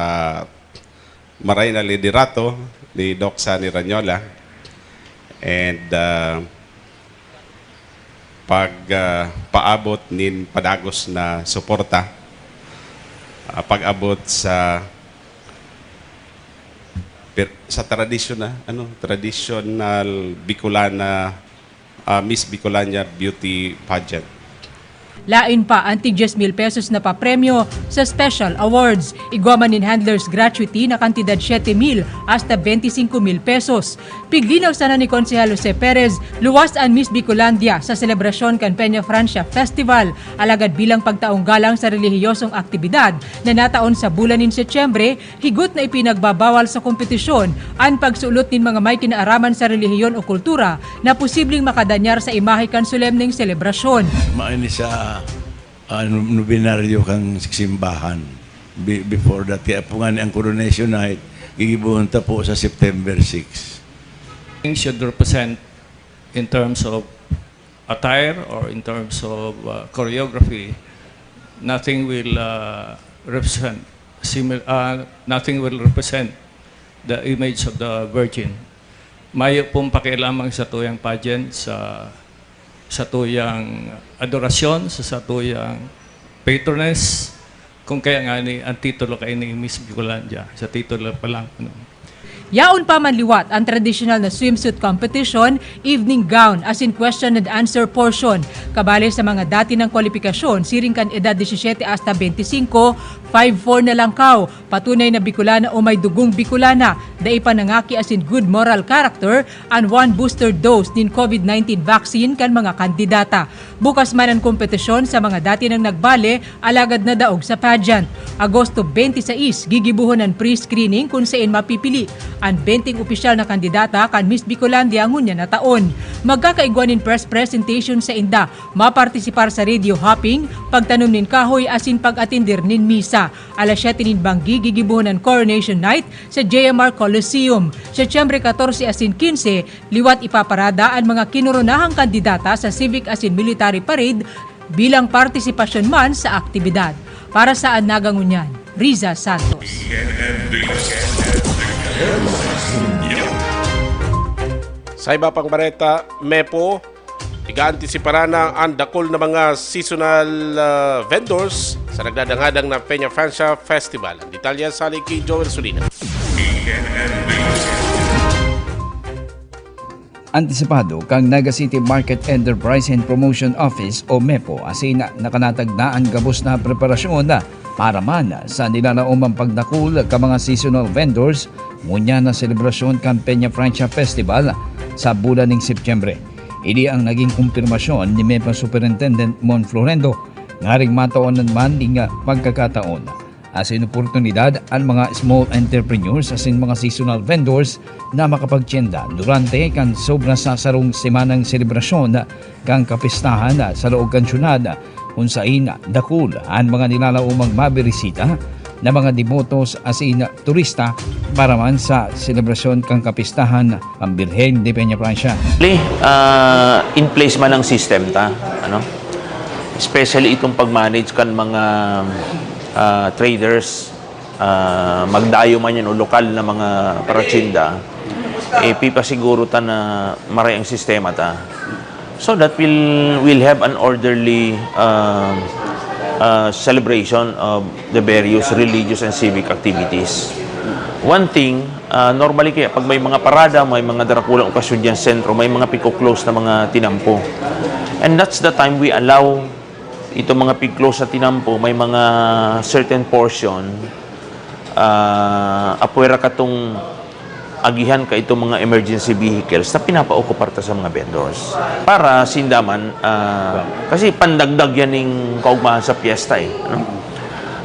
maray na liderato ni Doc Sunny Ranyola and ah, pag ah, paabot nin padagos na suporta, ah, pag-abot sa per- sa tradisyona- ano traditional Bicolana ah, Miss Bicolania Beauty Pageant. Lain pa an tig dyes mil pesos na papremyo sa special awards. Igwa man nin handler's gratuity na kantidad siyete mil hasta benti singko mil pesos. Piglinaw sana ni Konsehal Jose Perez, luwas an Miss Bicolandia sa selebrasyon kan Peña Francia Festival. Alagad bilang pagtaong galang sa relihiyosong aktibidad na nataon sa bulan nin Setyembre, higot na ipinagbabawal sa kompetisyon an pagsulot nin mga may kinaaraman sa relihiyon o kultura na posibleng makadanyar sa imahe kan solemneng selebrasyon. Maini sa ah, nu- nobenaryo kan simbahan be- before that. Kaya po nga ni ang coronation night, gigibuhon ta po sa September six. Should represent in terms of attire or in terms of uh, choreography, nothing will uh, represent similar, uh, nothing will represent the image of the Virgin. Mayo pong pakialamang sa tuyang pageant, sa sa tuyang adorasyon, sa satuyang patroness, kung kaya nga ni ang titulo kay ni Miss Bicolandia, sa titulo pa lang. Ano. Yaon pa man liwat ang tradisyonal na swimsuit competition, evening gown, asin question and answer portion. Kabale sa mga dati nang kwalipikasyon, siring kan edad disisiyete hasta benti singko, five four na langkaw, patunay na Bicolana o may dugong Bicolana, dai pa nangaki asin good moral character, an one booster dose nin COVID nineteen vaccine kan mga kandidata. Bukas man an kompetisyon sa mga dati nang nagbale alagad nadaog sa pageant. Agosto twenty-six, gigibohon an pre-screening kun saen mapipili an benteng opisyal na kandidata kan Miss Bicolandia ngunyan na taon. Magkakaigwa nin press presentation sainda, mapartisipar sa radio hopping, pagtanom nin kahoy asin pag-atender nin misa. Alas siyete nin banggi gigibohon an Coronation Night sa J M R Coliseum. Setyembre katorse asin kinse, liwat ipaparada an mga kinoronahang kandidata sa civic asin military parade bilang partisipasyon man sa aktibidad. Para sa An Naga Ngunyan, Riza Santos. Sa iba pang bareta, Mepo, igaantisipara na an dakul na mga seasonal ah, vendors sa nagdadangadang na Peña Francia Festival. Ang detalye sa ki Joel Solina. Antisipado kan Naga City Market Enterprise and Promotion Office o MEPO asin nakanatag na an gabos na preparasyon para man sa nilalaomang pagdakul kan mga seasonal vendors ngunyan na selebrasyon kan Peña Francia Festival sa bulan nin Setyembre. Ini ang naging kumpirmasyon ni MEPO Superintendent Mon Florendo, ngaring matawanan man nin pagkakataon asin oportunidad an mga small entrepreneurs asin mga seasonal vendors na makapagtienda durante kan sobra sa sarong semanang selebrasyon kan kapistahan sa laog kan syudad, kun sain dakul an mga nilalaomang mabirisita na mga debotos asin turista para man sa selebrasyon kan kapistahan kan Birhen de Peñafrancia. Actually, ah, in place man ang system ta, ano? Especially itong pag-manage kan mga ah, traders, ah, magdayo man yan o lokal na mga paratinda, Ipipasiguro ta na maray ang sistema ta. So that we'll, we'll have an orderly, um, uh, celebration of the various religious and civic activities. One thing, uh, normally kaya pag may mga parada, may mga darakulang okasyon diyan sa sentro, may mga piko-close na mga tinampo. And that's the time we allow itong mga pig-close na tinampo, may mga certain portion, ah, apwera katong agihan ka itong mga emergency vehicles na pinapaokupar ta sa mga vendors. Para sinda man, ah, kasi pandagdag yan ning kaugmahan sa piyesta eh, ano?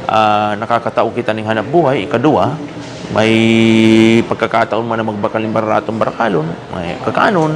Ah, nakakatao kita ning hanap buhay, ikadua, may pagkakataon man na magbakal ning bararatong barakalon, may kakanon.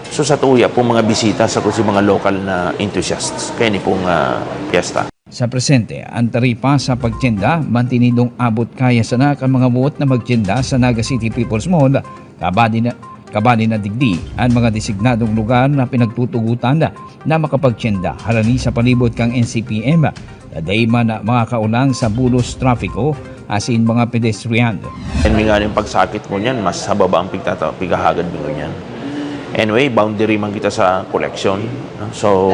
So, sa tuya po mga bisita sa kung si mga lokal na enthusiasts kaya ni pong, ah, piyesta. Sa presente, ang taripa sa pagtinda mantinidong abot kaya sana kan mga buot na magtinda sa Naga City People's Mall, kabali na, kabali na digdi an mga designadong lugar na pinagtutugotan na makapagtinda harani sa palibot kan N C P M, na dai man makakaolang sa bulos trapiko asin mga pedestrian. Yan mi nga rin pagsakit mo niyan, mas hababa ang pigtata-, pighahagad mo niyan. Anyway, boundary man kita sa collection. So,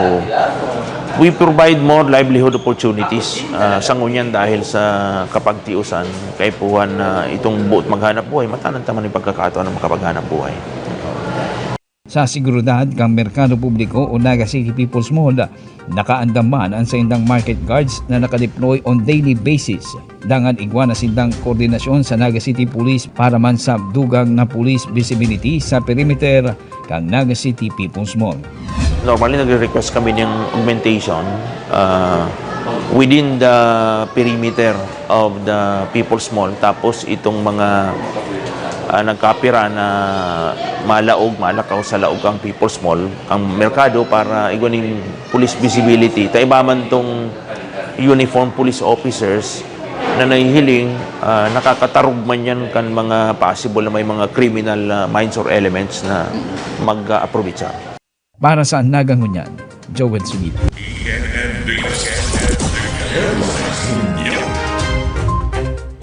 we provide more livelihood opportunities, ah, sa ngunyan dahil sa kapagtiusan, kaipuhan na itong buot maghanap buhay, matanan ta man yung pagkakataon na makapaghanap buhay. Sa seguridad kan merkado publiko o Naga City People's Mall, nakaandam man ang saindang market guards na nakadeploy on daily basis. Dangan igwa na sindang koordinasyon sa Naga City Police para man sa dugang na police visibility sa perimeter kan Naga City People's Mall. Normally, nagre-request kami ng augmentation, ah, within the perimeter of the People's Mall. Tapos itong mga, ah, nagkapira na malaog, malakaw sa laog kang People's Mall, kang merkado para igwa ning police visibility. Ta iba man tong uniform police officers na nahihiling, ah, nakakatarog man yan kan mga possible na may mga criminal, ah, minds or elements na mag-aaprovechar. Para sa Naga Ngunyan, Joel Sumit.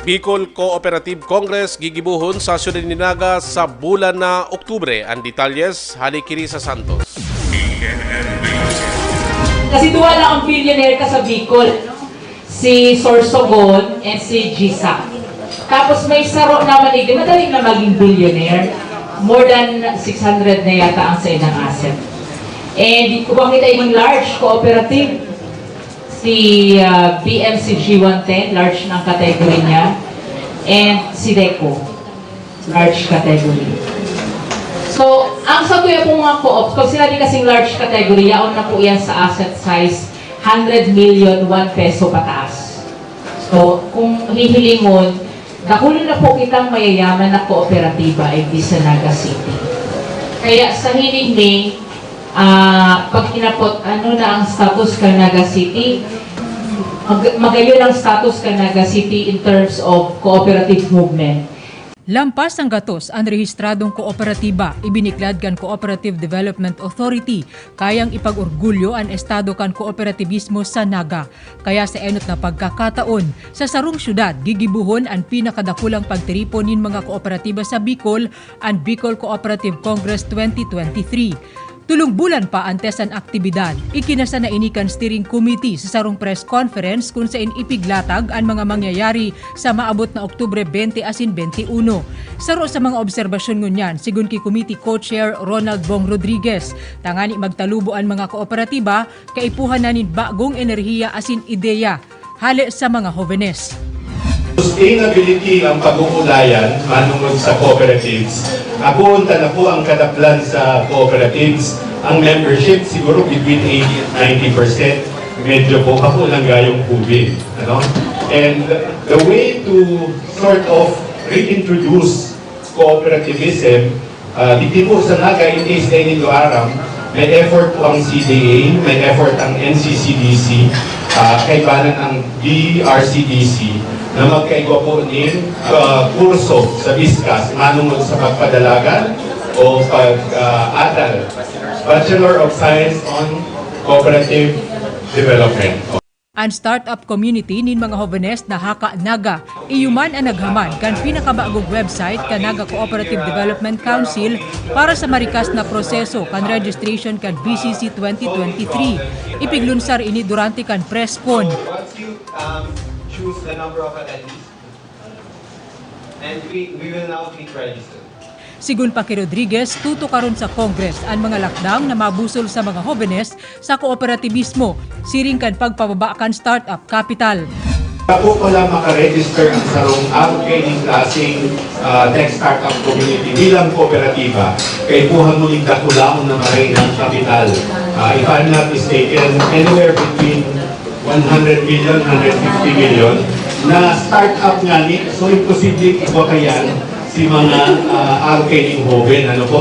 Bicol Cooperative Congress gigibohon sa siyudad nin Naga sa bulan na Oktubre. An detalyes, hale ki Risa Santos. Kasi duwa lang ang billionaire ka sa Bicol, no? Si Sorsogon and si Gisa. Tapos may saro naman, eh, di madali na maging billionaire. More than six hundred na yata ang sa ilang asset. And kung makita yung large cooperative, si uh, B M C G one ten, large ng category niya, and si Deco, large category. So, ang sa tuya pong mga co-ops, pag sinabi kasing large category, yaon na po yan sa asset size, hundred million, one peso pataas. So, kung hihilingon, dakulo na po kitang mayayaman na kooperatiba ay di sa Naga City. Kaya sa hiling ni, ah, pag kinapot, ano na ang status ka Naga City? Mag- magayon ang status ka Naga City in terms of cooperative movement. Lampas ang gatos an rehistradong kooperatiba, ibiniklad kan Cooperative Development Authority. Kayang ipag-orgulyo an estado kan kooperatibismo sa Naga. Kaya sa enot na pagkakataon, sa sarong syudad, gigibohon an pinakadakulang pagtiripon nin mga kooperatiba sa Bicol, an Bicol Cooperative Congress twenty twenty-three. Tolong bulan pa antes an aktibidad, ikinasa na ini kan Steering Committee sa sarong press conference kun sain ipiglatag an mga mangyayari sa maabot na Oktubre twenty asin twenty-one. Saro sa mga obserbasyon ngunyan, sigon ki Committee Co-Chair Ronald Bong Rodriguez, tangani magtalubo an mga kooperatiba, kaipuhan na nin bagong enerhiya asin ideya hale sa mga hobenes. Sustainability ang pag-uulayan manungod sa cooperatives. Akoon ta na po ang kadaplan sa cooperatives. Ang membership siguro between eighty and ninety percent. Medyo po ako lang gayong hubin. Ano? And the way to sort of reintroduce cooperativism, ah, digdi po sa Naga, in case dai nindo aram, may effort po ang C D A, may effort ang N C C D C, ah, kaibanan ang D R C D C na magkaigwa po nin, ah, kurso sa BISCAS manungod sa pagpadalagan o pag-aral. Bachelor of Science on Cooperative Development. An startup community nin mga hobenes na Haka Naga, iyo man an naghaman kan pinakabagong website kan Naga Cooperative Development Council para sa marikas na proseso kan registration kan B C C twenty twenty-three. Ipiglunsar ini durante kan press con. Once you, um, choose the number of attendees, and we, we will now click register. Sigon pa ki Rodriguez, tutukaron sa Congress an mga lakdang na mabusol sa mga hobenes sa kooperativismo, siring kan pagpababa kan startup capital. Bako pa lang makaregister ang sarong aro kaining klaseng, ah, tech startup community bilang kooperatiba, kaipuhan mo ning dakulaon na marahay na kapital. Ah, if I'm not mistaken, anywhere between one hundred million, hundred fifty million na startup ngani, so imposible igwa kaiyan si mga, ah, aro kaining hoben, ano po?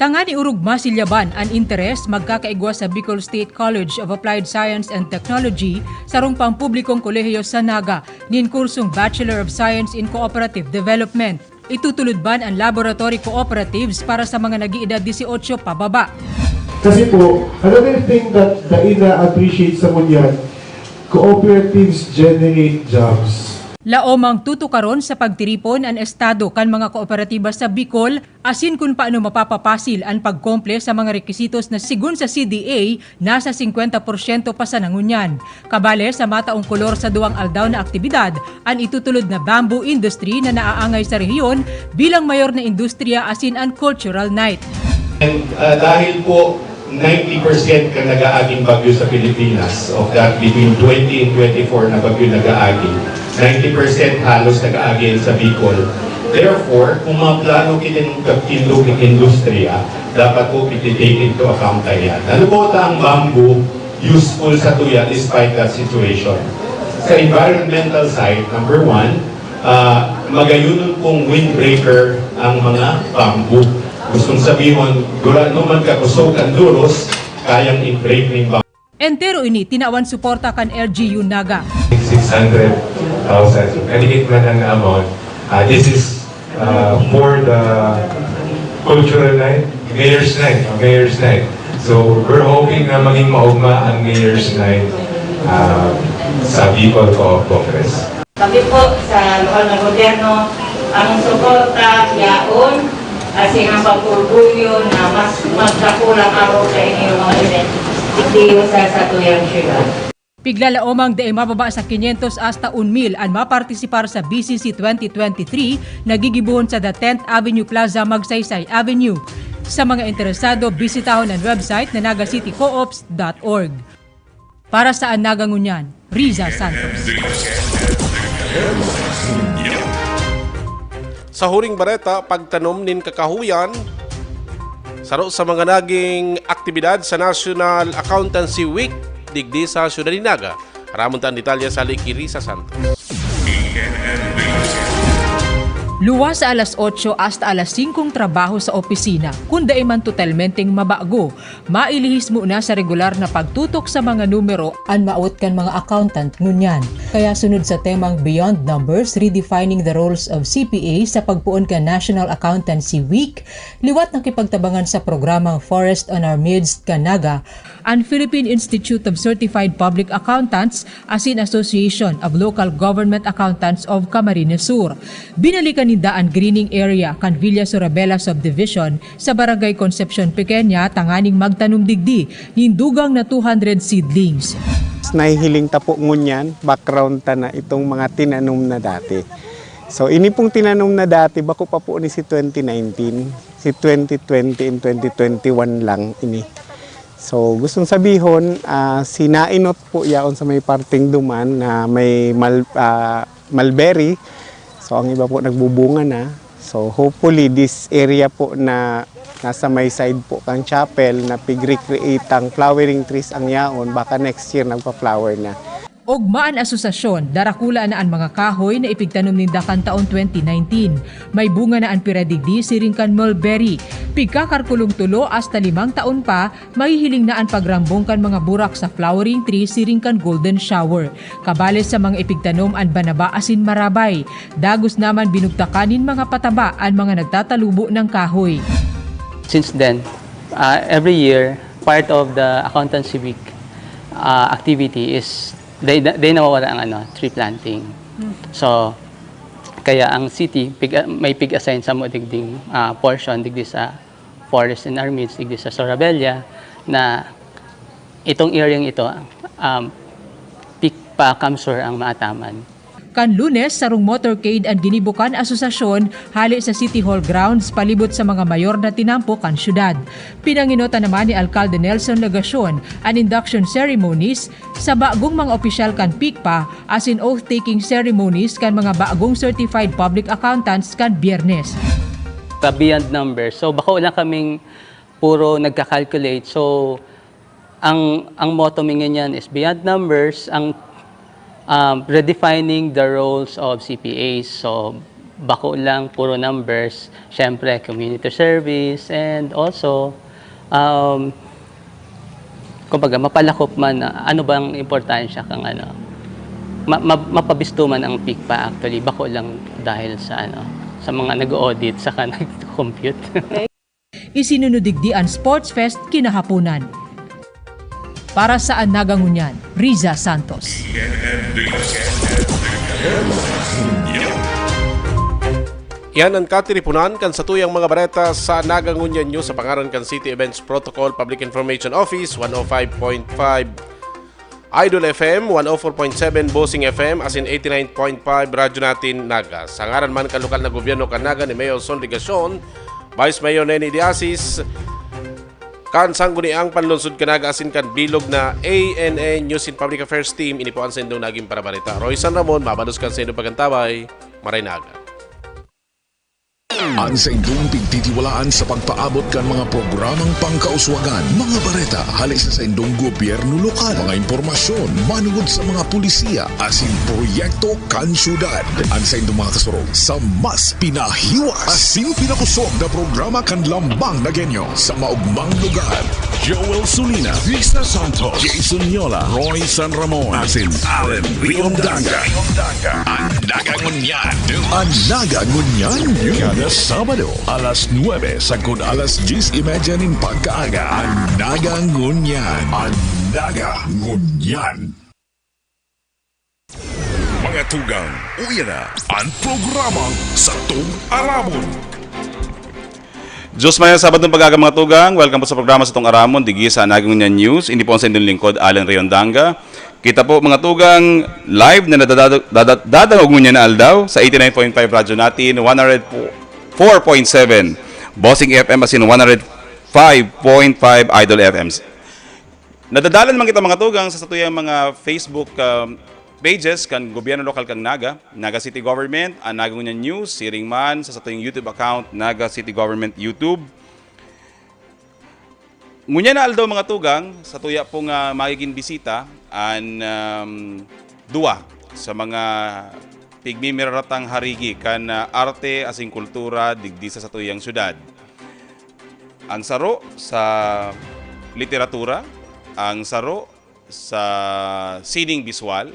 Tangani orog masilyaban an interes, magkakaigwa sa Bicol State College of Applied Science and Technology, sarong pampublikong kolehiyo sa Naga, nin kursong Bachelor of Science in Cooperative Development. Itutulod man an laboratory cooperatives para sa mga nag-iidad dieciocho pababa. Kasi po, another thing that the ina appreciates sa ngunyan, cooperatives generate jobs. Laomang tutukaron sa pagtiripon an Estado kan mga kooperatiba sa Bicol, asin kun paano mapapapasil an pagkumple sa mga requisitos na sigon sa C D A, nasa singkwenta porsyento pa sana ngunyan. Kabale, sa mataong kolor sa duwang aldaw na aktibidad, an itutulod na bamboo industry na naaangay sa rehiyon bilang mayor na industriya asin an cultural night. And, ah, dahil po ninety percent kan nag-aaging bagyo sa Pilipinas, of that between twenty and twenty-four na bagyo nag-aagi, ninety percent halos nag-aagi sa Bicol. Therefore, kung mga plano kitang pagtindog ng industriya, dapat po iti-take into account yan. Ano po ta ang bamboo useful sa tuya despite that situation? Sa environmental side, number one, ah, magayon pong windbreaker ang mga bamboo. Gustong sabihon, gurano man kakusog ang duros, kayang i-break ning bamboo. Entero ini tinawan suporta kan L G U Naga. Six hundred thousand. Kadikit man ang amount. Ah, this is, ah, for the cultural night, Mayor's Night, oh, Mayor's Night. So, we're hoping na maging maugma ang Mayor's Night, ah, sa Bicol Co-op Congress. Kami po sa lokal na gobyerno, ang suporta yaon, asin ang pag-orgulyo na mas magdakulang araw sa inyong mga event, digdi sa satuyang syudad. Piglalaomang dai mababa sa quinientos hasta un mil an mapartisipar sa B C C twenty twenty-three na gigibohon sa The tenth Avenue Plaza, Magsaysay Avenue. Sa mga interesado, bisitahon an website na nagacity coops dot org. Para sa An Naga Ngunyan, Riza Santos. Sa huring bareta, pagtanom nin kakahuyan, saro sa mga naging aktibidad sa National Accountancy Week digdi sa Syudad nin Naga. Aramon ta an detalye sa hali ki Risa Santos. Luwas sa alas otso hasta alas singkong trabaho sa opisina, kun dai man totalmenteng mabago, mailihis muna sa regular na pagtutok sa mga numero an maawot kan mga accountant ngunyan. Kaya sunod sa temang Beyond Numbers, Redefining the Roles of C P A sa pagpoon kan National Accountancy Week, liwat nakipagtabangan sa programang Forest on Our Midst kan Naga, an Philippine Institute of Certified Public Accountants asin Association of Local Government Accountants of Camarines Sur. Binalikan ninda an greening area kan Villa Sorabela Subdivision sa Barangay Concepcion Pequeña tanganing magtanom digdi nin dugang na two hundred seedlings. Nahihiling ta po ngunyan, background ta na itong mga tinanom na dati. So, ini pong tinanom na dati, bako pa po ni si twenty nineteen, si twenty twenty and twenty twenty-one lang ini. So, gustong sabihon, ah, sinainot po yaon sa may parteng duman na may mal-, ah, mulberry. So, ang iba po nagbubunga na. So, hopefully, this area po na nasa may side po kang chapel na pig-recreate ang flowering trees ang yaon, baka next year nagpa-flower na. Ogma an asosasyon, darakula na an mga kahoy na ipigtanom ninda kan taon twenty nineteen. May bunga na an pira digdi siring kan mulberry. Pigkakarkulong tulo hasta limang taon pa, mahihiling na an pagrambong kan mga burak sa flowering tree siring kan golden shower. Kabale sa mga ipigtanom an banaba asin marabay. Dagos naman binugtakan nin mga pataba an mga nagtatalubo ng kahoy. Since then, uh, every year, part of the Accountancy Week, ah, activity is day, day nawawala ang ano, tree planting. So, kaya ang city pig-, may pig-assign samo digding, ah, portion digdi sa forest in our midst, digdi sa Sorabella, na itong area ito, um, PICPA CamSur ang maataman. Kan Lunes, sarong motorcade an ginibo kan asosasyon hale sa City Hall grounds palibot sa mga mayor na tinampo kan syudad. Pinangenotan naman ni Alkalde Nelson Legacion an induction ceremonies sa bagong mga opisyal kan PICPA asin oath-taking ceremonies kan mga bagong certified public accountants kan Biyernes. Sa beyond numbers, so bako lang kaming puro nagka-calculate. So, ang, ang motto mi ngunyan is beyond numbers, ang, um, redefining the roles of C P As. So, bako lang, puro numbers, syempre, community service, and also, um, kumbaga, mapalakop man na ano bang importansya kang ano, ma-, ma-, mapabisto man ang PICPA actually, bako lang dahil sa ano, sa mga nag-audit saka nag-compute. Isinunod digdi an Sports Fest kinahaponan. Para sa An Naga Ngunyan, Riza Santos. Yan an katiriponan kan satuyang mga bareta sa Naga Ngunyan News sa pangaran kan City Events Protocol Public Information Office, one oh five point five Idol F M, one oh four point seven Bossing F M, asin eighty-nine point five Radyo Natin Naga. Sa ngaran man kan lokal na gobyerno kan Naga ni Mayor Son Legacion, Vice Mayor Neni De Asis, kan Sangguniang Panlunsod kan Naga asin kan bilog na A N A News and Public Affairs Team, ini po an saindong naging parabareta. Roy San Ramon, mabalos kan saindong pagantabay. Maray Naga. An saindong pigtitiwalaan sa pagpaabot kan mga programang pangkauswagan, mga bareta hale sa saindong gobyerno lokal, mga impormasyon manongod sa mga polisiya asin proyekto kan syudad. An saindong mga kasurog sa mas pinahiwas asin pinakosog na programa kan Lambang na Genyo sa maogmang lugar. Joel Sulina, Risa Santos, Jason Yola, Roy San Ramon, asin Allen Riondanga. An Naga Ngunyan. An Naga Ngunyan. Kada Sabado, alas nuebe sagkod alas dyes y media nin pagkaaga. An Naga Ngunyan. An Naga Ngunyan. Mga tugang, uya na an programang Satong Aramon. Diyos mayo, Sabadong pag-aga, mga tugang. Welcome po sa programa Satong Aramon, digdi sa An Naga Ngunyan News. Ini po ang saindong lingkod, Allen Riondanga. Kita po, mga tugang, live na nadadado-, dada-, dadangog ngunyan na aldaw sa eighty-nine point five Radyo Natin, one hundred four point seven Bossing F M asin one hundred five point five Idol F M. Nadadalan man kita, mga tugang, sa satuyang mga Facebook, um, pages kan gobyerno lokal kan Naga, Naga City Government, An Naga Ngunyan News, siring man sa satuyang YouTube account, Naga City Government YouTube. Ngunyan na aldaw, mga tugang, satuya pong, ah, magiging bisita an, um, duwa sa mga pigmimiratang harigi kan, ah, arte asin kultura digdi sa satuyang syudad. Ang saro sa literatura, ang saro sa sining biswal.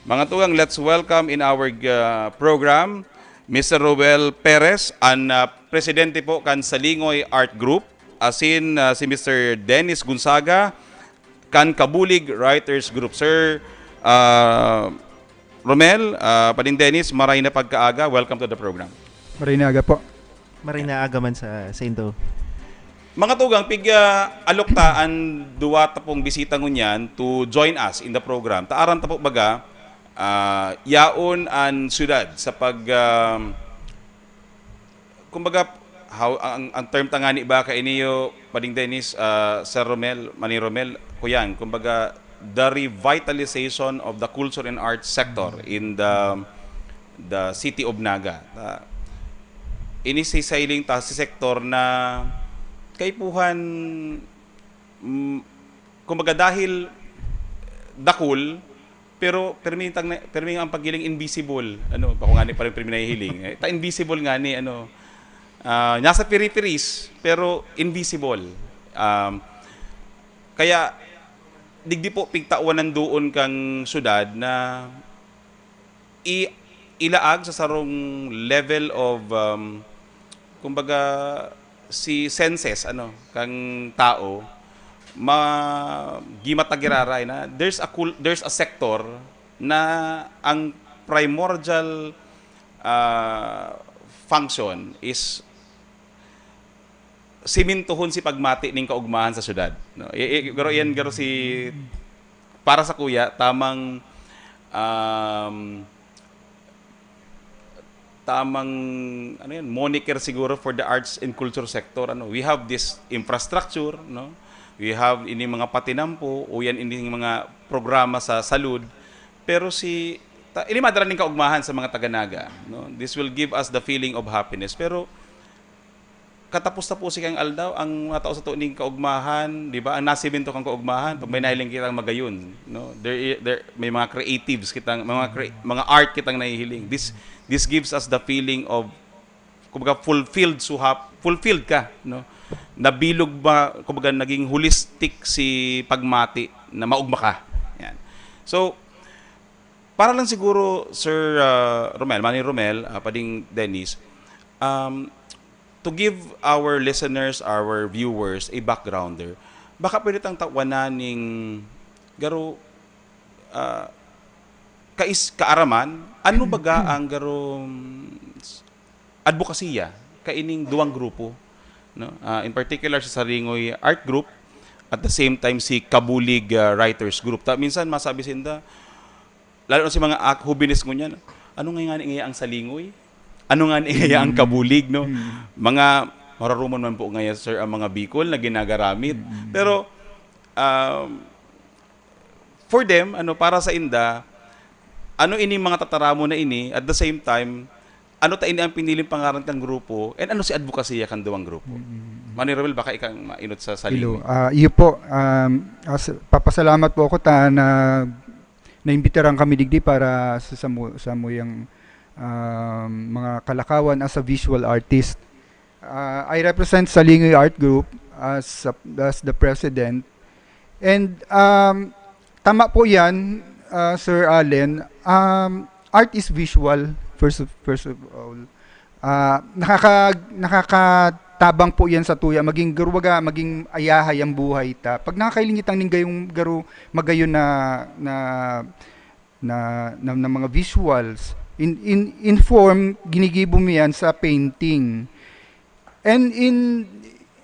Mga tugang, let's welcome in our, uh, program, Mister Roel Perez, an, uh, presidente po kan Salingoy Art Group, asin, uh, si Mister Dennis Gonzaga, kan Kabulig Writers Group. Sir, uh, Romel, uh, Pading Dennis, maray na pagkaaga. Welcome to the program. Maray na aga po. Maray na aga man sa saindo. Mga tugang, pig, ah, alok ta an duwa ta pong bisita ngunyan to join us in the program. Ta aram ta po baga, ah, yaon an syudad sa pag, ah, kumbaga, how, ang, ang term ta ngani ba kainiyo, Pading Dennis, ah, Sir Romel, Manny Romel, kuyan, kumbaga, the revitalization of the culture and arts sector in the, the city of Naga. Ah, ini si sailing ta si sektor na kaipuhan, mm, kumbaga, dahil dakul, pero permi tang, permi ang paghiling invisible. Ano, bako ngani pa rin permi nahihiling. Eh, ta invisible ngani, ano, ah, nasa peripheries, pero invisible. Um, kaya, digdi po pigtawan ang doon kang syudad na i-, ilaag sa sarong level of, um, kumbaga, si senses, ano, kang tao, ma-, gimata giraray na there's a cul-, there's a sector na ang primordial, ah, function is simintuhon si pagmati ning kaugmahan sa syudad, no? I, i, garo yan, garo si, para sa kuya, tamang, um, tamang, ano yan, moniker siguro for the arts and culture sector, ano? We have this infrastructure, no? We have ini mga patinampo, o yan ini mga programa sa salud. Pero si, ta, ini madara ning kaugmahan sa mga taga-Naga, no? This will give us the feeling of happiness. Pero katapos-taposi kang aldaw, ang mga tao sa tuning kaugmahan, di ba? Ang nasimento kang kaugmahan, pag may nahiling kitang magayon, no? There, there, may mga creatives kitang, mga cre-, mga art kitang nahihiling. This, this gives us the feeling of, kumbaga, fulfilled, suhap, fulfilled ka, no? Nabilog ba, kumbaga, naging holistic si pagmati na maugma ka. Yan. So, para lang siguro, Sir, ah, Romel, Manny Romel, ah, Pading Dennis, um, to give our listeners, our viewers, a backgrounder, baka pwede tang tawanan ning garo, ah, kais-, kaaraman, ano baga ang garo, mm, adbokasiya kaining duwang grupo, no? Ah, in particular, sa Salingoy Art Group, at the same time, si Kabulig, ah, Writers Group. Ta, minsan, masabi sinda, lalo na si mga ak-, hubines ngunyan, "Ano nga ngani ngaya ang Salingoy? Ano nga ngaya ang Kabulig?" no? Mga mararuman man po ngaya, sir, ang mga Bicol na ginagaramit. Pero, um, for them, ano, para sa inda, ano ini mga tataramon na ini, at the same time, ano ta ini ang piniling pangaran kang grupo, and ano si advokasya kan duwang grupo? Manny Romel, baka ikaw ang mainot sa Salingoy. Hello. Ah, iyo po, um, as, papasalamat po ako ta na naimbitaran kami digdi para sa samu, samuyang, um, mga kalakawan as a visual artist. Ah, I represent Salingoy Art Group as a, as the president. And, um, tama po 'yan, ah, Sir Allen. Um, art is visual, first of, first of all. Ah, nakaka-, nakakatabang po 'yan sa tuya. Maging, garo baga, maging ayahay ang buhay ta. Pag nakakahiling kitang ning gayong garo, magayon na, na, na, na, na mga visuals, in, in, in form, ginigibo mo 'yan sa painting. And in,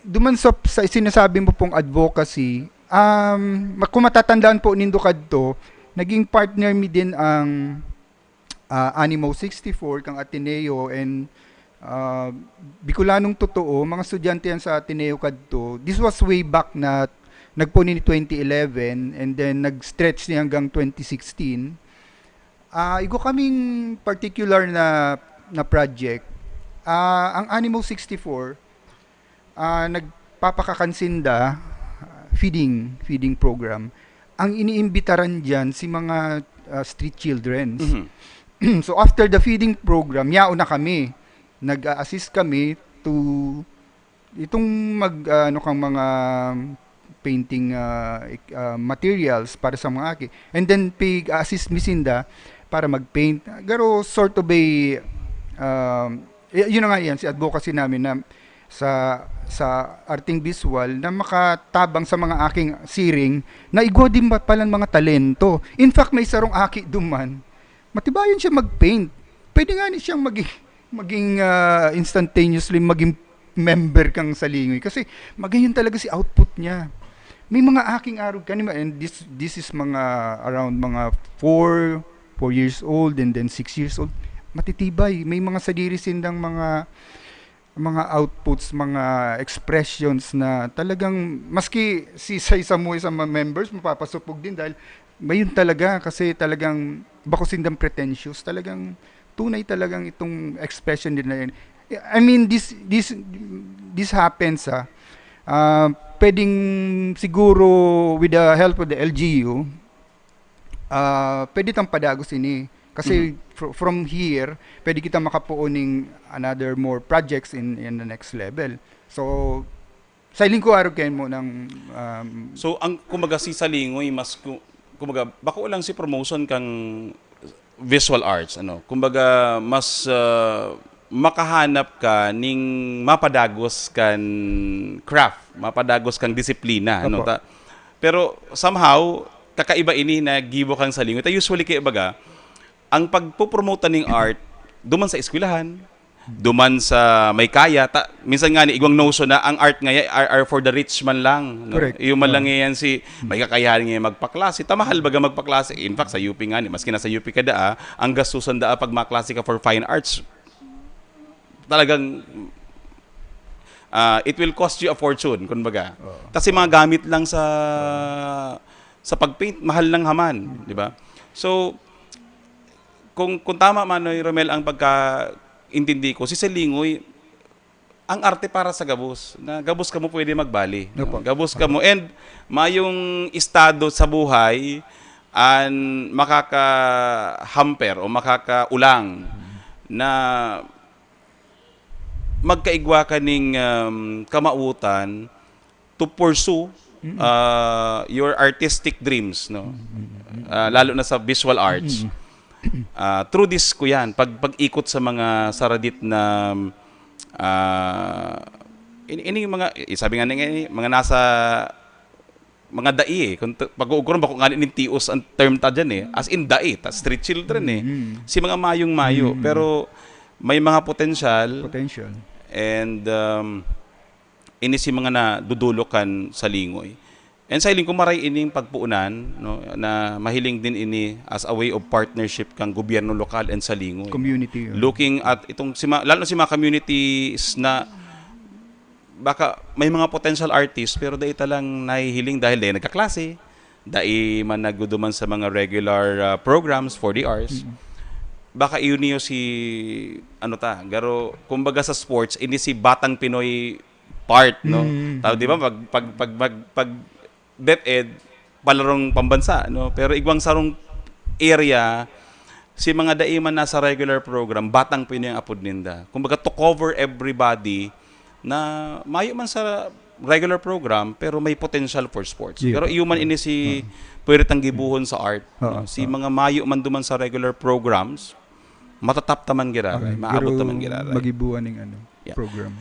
duman sa, sa sinasabi mo pong advocacy, um, ma-, kung matatandaan po nindo kadto, naging partner mi din ang, ah, Animo sixty-four kang Ateneo and, ah, Bicolanong Totoo, mga estudyante yan sa Ateneo kadto. This was way back na nagpuni ni twenty eleven and then nag-stretch niya hanggang twenty sixteen. Ah, igwa kaming particular na, na project. Ah, ang Animo sixty-four, ah, nagpapakakan sinda, ah, feeding, feeding program. Ang iniimbitaran diyan si mga, ah, street children. Mhm. So after the feeding program, yaon na kami. Nag-a-assist kami to itong mag, ah, ano kang mga painting, ah, ik-, ah, materials para sa mga aki. And then pig-assist mi sinda para mag-paint. Garo sort of a, um, y-, yun na nga yan, si advocacy namin na sa, sa arting visual na makatabang sa mga aking siring na igwa din ba palang mga talento. In fact, may sarong aki duman, matibayan siya mag-paint. Pwede nga ni siyang maging, maging, ah, instantaneously maging member kang Salingoy kasi magayon talaga si output niya. May mga aking arog kanima, and this, this is mga around mga four, four years old and then six years old. Matitibay. May mga sadiri sindang mga, mga outputs, mga expressions na talagang, maski si isa-isa mo, sa mga members, mapapasupog din dahil mayon talaga kasi talagang bako sindang pretentious, talagang tunay talagang itong expression nila yan. I mean, this, this, this happens, ah. Ah, pwedeng siguro with the help of the L G U, ah, pwede tang padagos ini. Kasi Mhm. fr-, from here, pwede kita makapuo ning another more projects in, in the next level. So, sa iling ko arog kayo mo ng, um, So, ang, kumbaga, si Salingoy, mas, ku-, kumbaga, bako lang si promotion kang visual arts, ano. Kumbaga, mas, ah, makahanap ka ning mapadagos kan craft, mapadagos kang disiplina, ano. Opo. Ta, Pero somehow, kakaiba ini na gibo kan sa lingoy. Ta usually, kaya baga, ang pagpopromote ning art, duman sa eskwelahan, duman sa may kaya, ta, minsan nga ni, igwang notion na ang art ngaya are, are for the rich man lang, no? Correct. Iyo man Oo. lang yan si, may kakayahan nga magpaklase, ta mahal baga magpaklase. In fact, sa U P nga ni, maski nasa U P ka daa, ang gastusan daa pag maklase ka for fine arts, talagang, ah, it will cost you a fortune, kumbaga. Oo. Kasi mga gamit lang sa, sa pag-paint, mahal lang haman, di ba? So, kung, kung tama, Manoy Romel, ang pagkaintindi ko, si Salingoy, ang arte para sa gabos, na gabos kamo pwede magbali, no? Opo. Gabos kamo, and mayong estado sa buhay, an makaka-hamper o makakaulang na magkaigwa ka ning, um, kamawotan to pursue, Mm. ah, your artistic dreams, no? Mm, mm, mm. Ah, lalo na sa visual arts. Mm. Ah, through this ko yan, pag, pag-ikot sa mga saradit na, ah, ini, ini yung mga, eh, sabi nga ni, mga nasa, mga dai eh. Kung t-, pag-uuguran, bako nga nin tios ang term ta dyan eh. As in, dai, ta street children eh. Mm. Si mga mayong-mayo, Mm. pero may mga potensyal. Potential. And, um, ini si mga nadudulok kan Salingoy. And sa hiling ko, maray ining pagpuunan, no, na mahiling din ini as a way of partnership kang gobyerno lokal and Salingoy. Community, oh. Looking at itong si ma-, lalo na si mga communities na baka may mga potential artists pero dai ta lang nahihiling dahil dai nagkaklase, dai man nagduduman sa mga regular, ah, programs for the arts. Mm. Baka iyo niyo si, ano ta, garo, kumbaga sa sports, ini si Batang Pinoy part, no? Mm. Tao, di ba? Pag, pag, pag, pag, pag DepEd, palarong pambansa, no? Pero igwang sarong area, si mga dai man nasa regular program, Batang Pinoy ang apod ninda. Kumbaga, to cover everybody na mayo man sa regular program, pero may potential for sports. Yeah. Pero iyo man ini si Ah. pwede tang gibuhon sa art, Ah, no? Si ah. mga mayo man duman sa regular programs, matatap ta man giraray, Okay, maabot ta pero man giraray. magibuan ning ano, Yeah. program.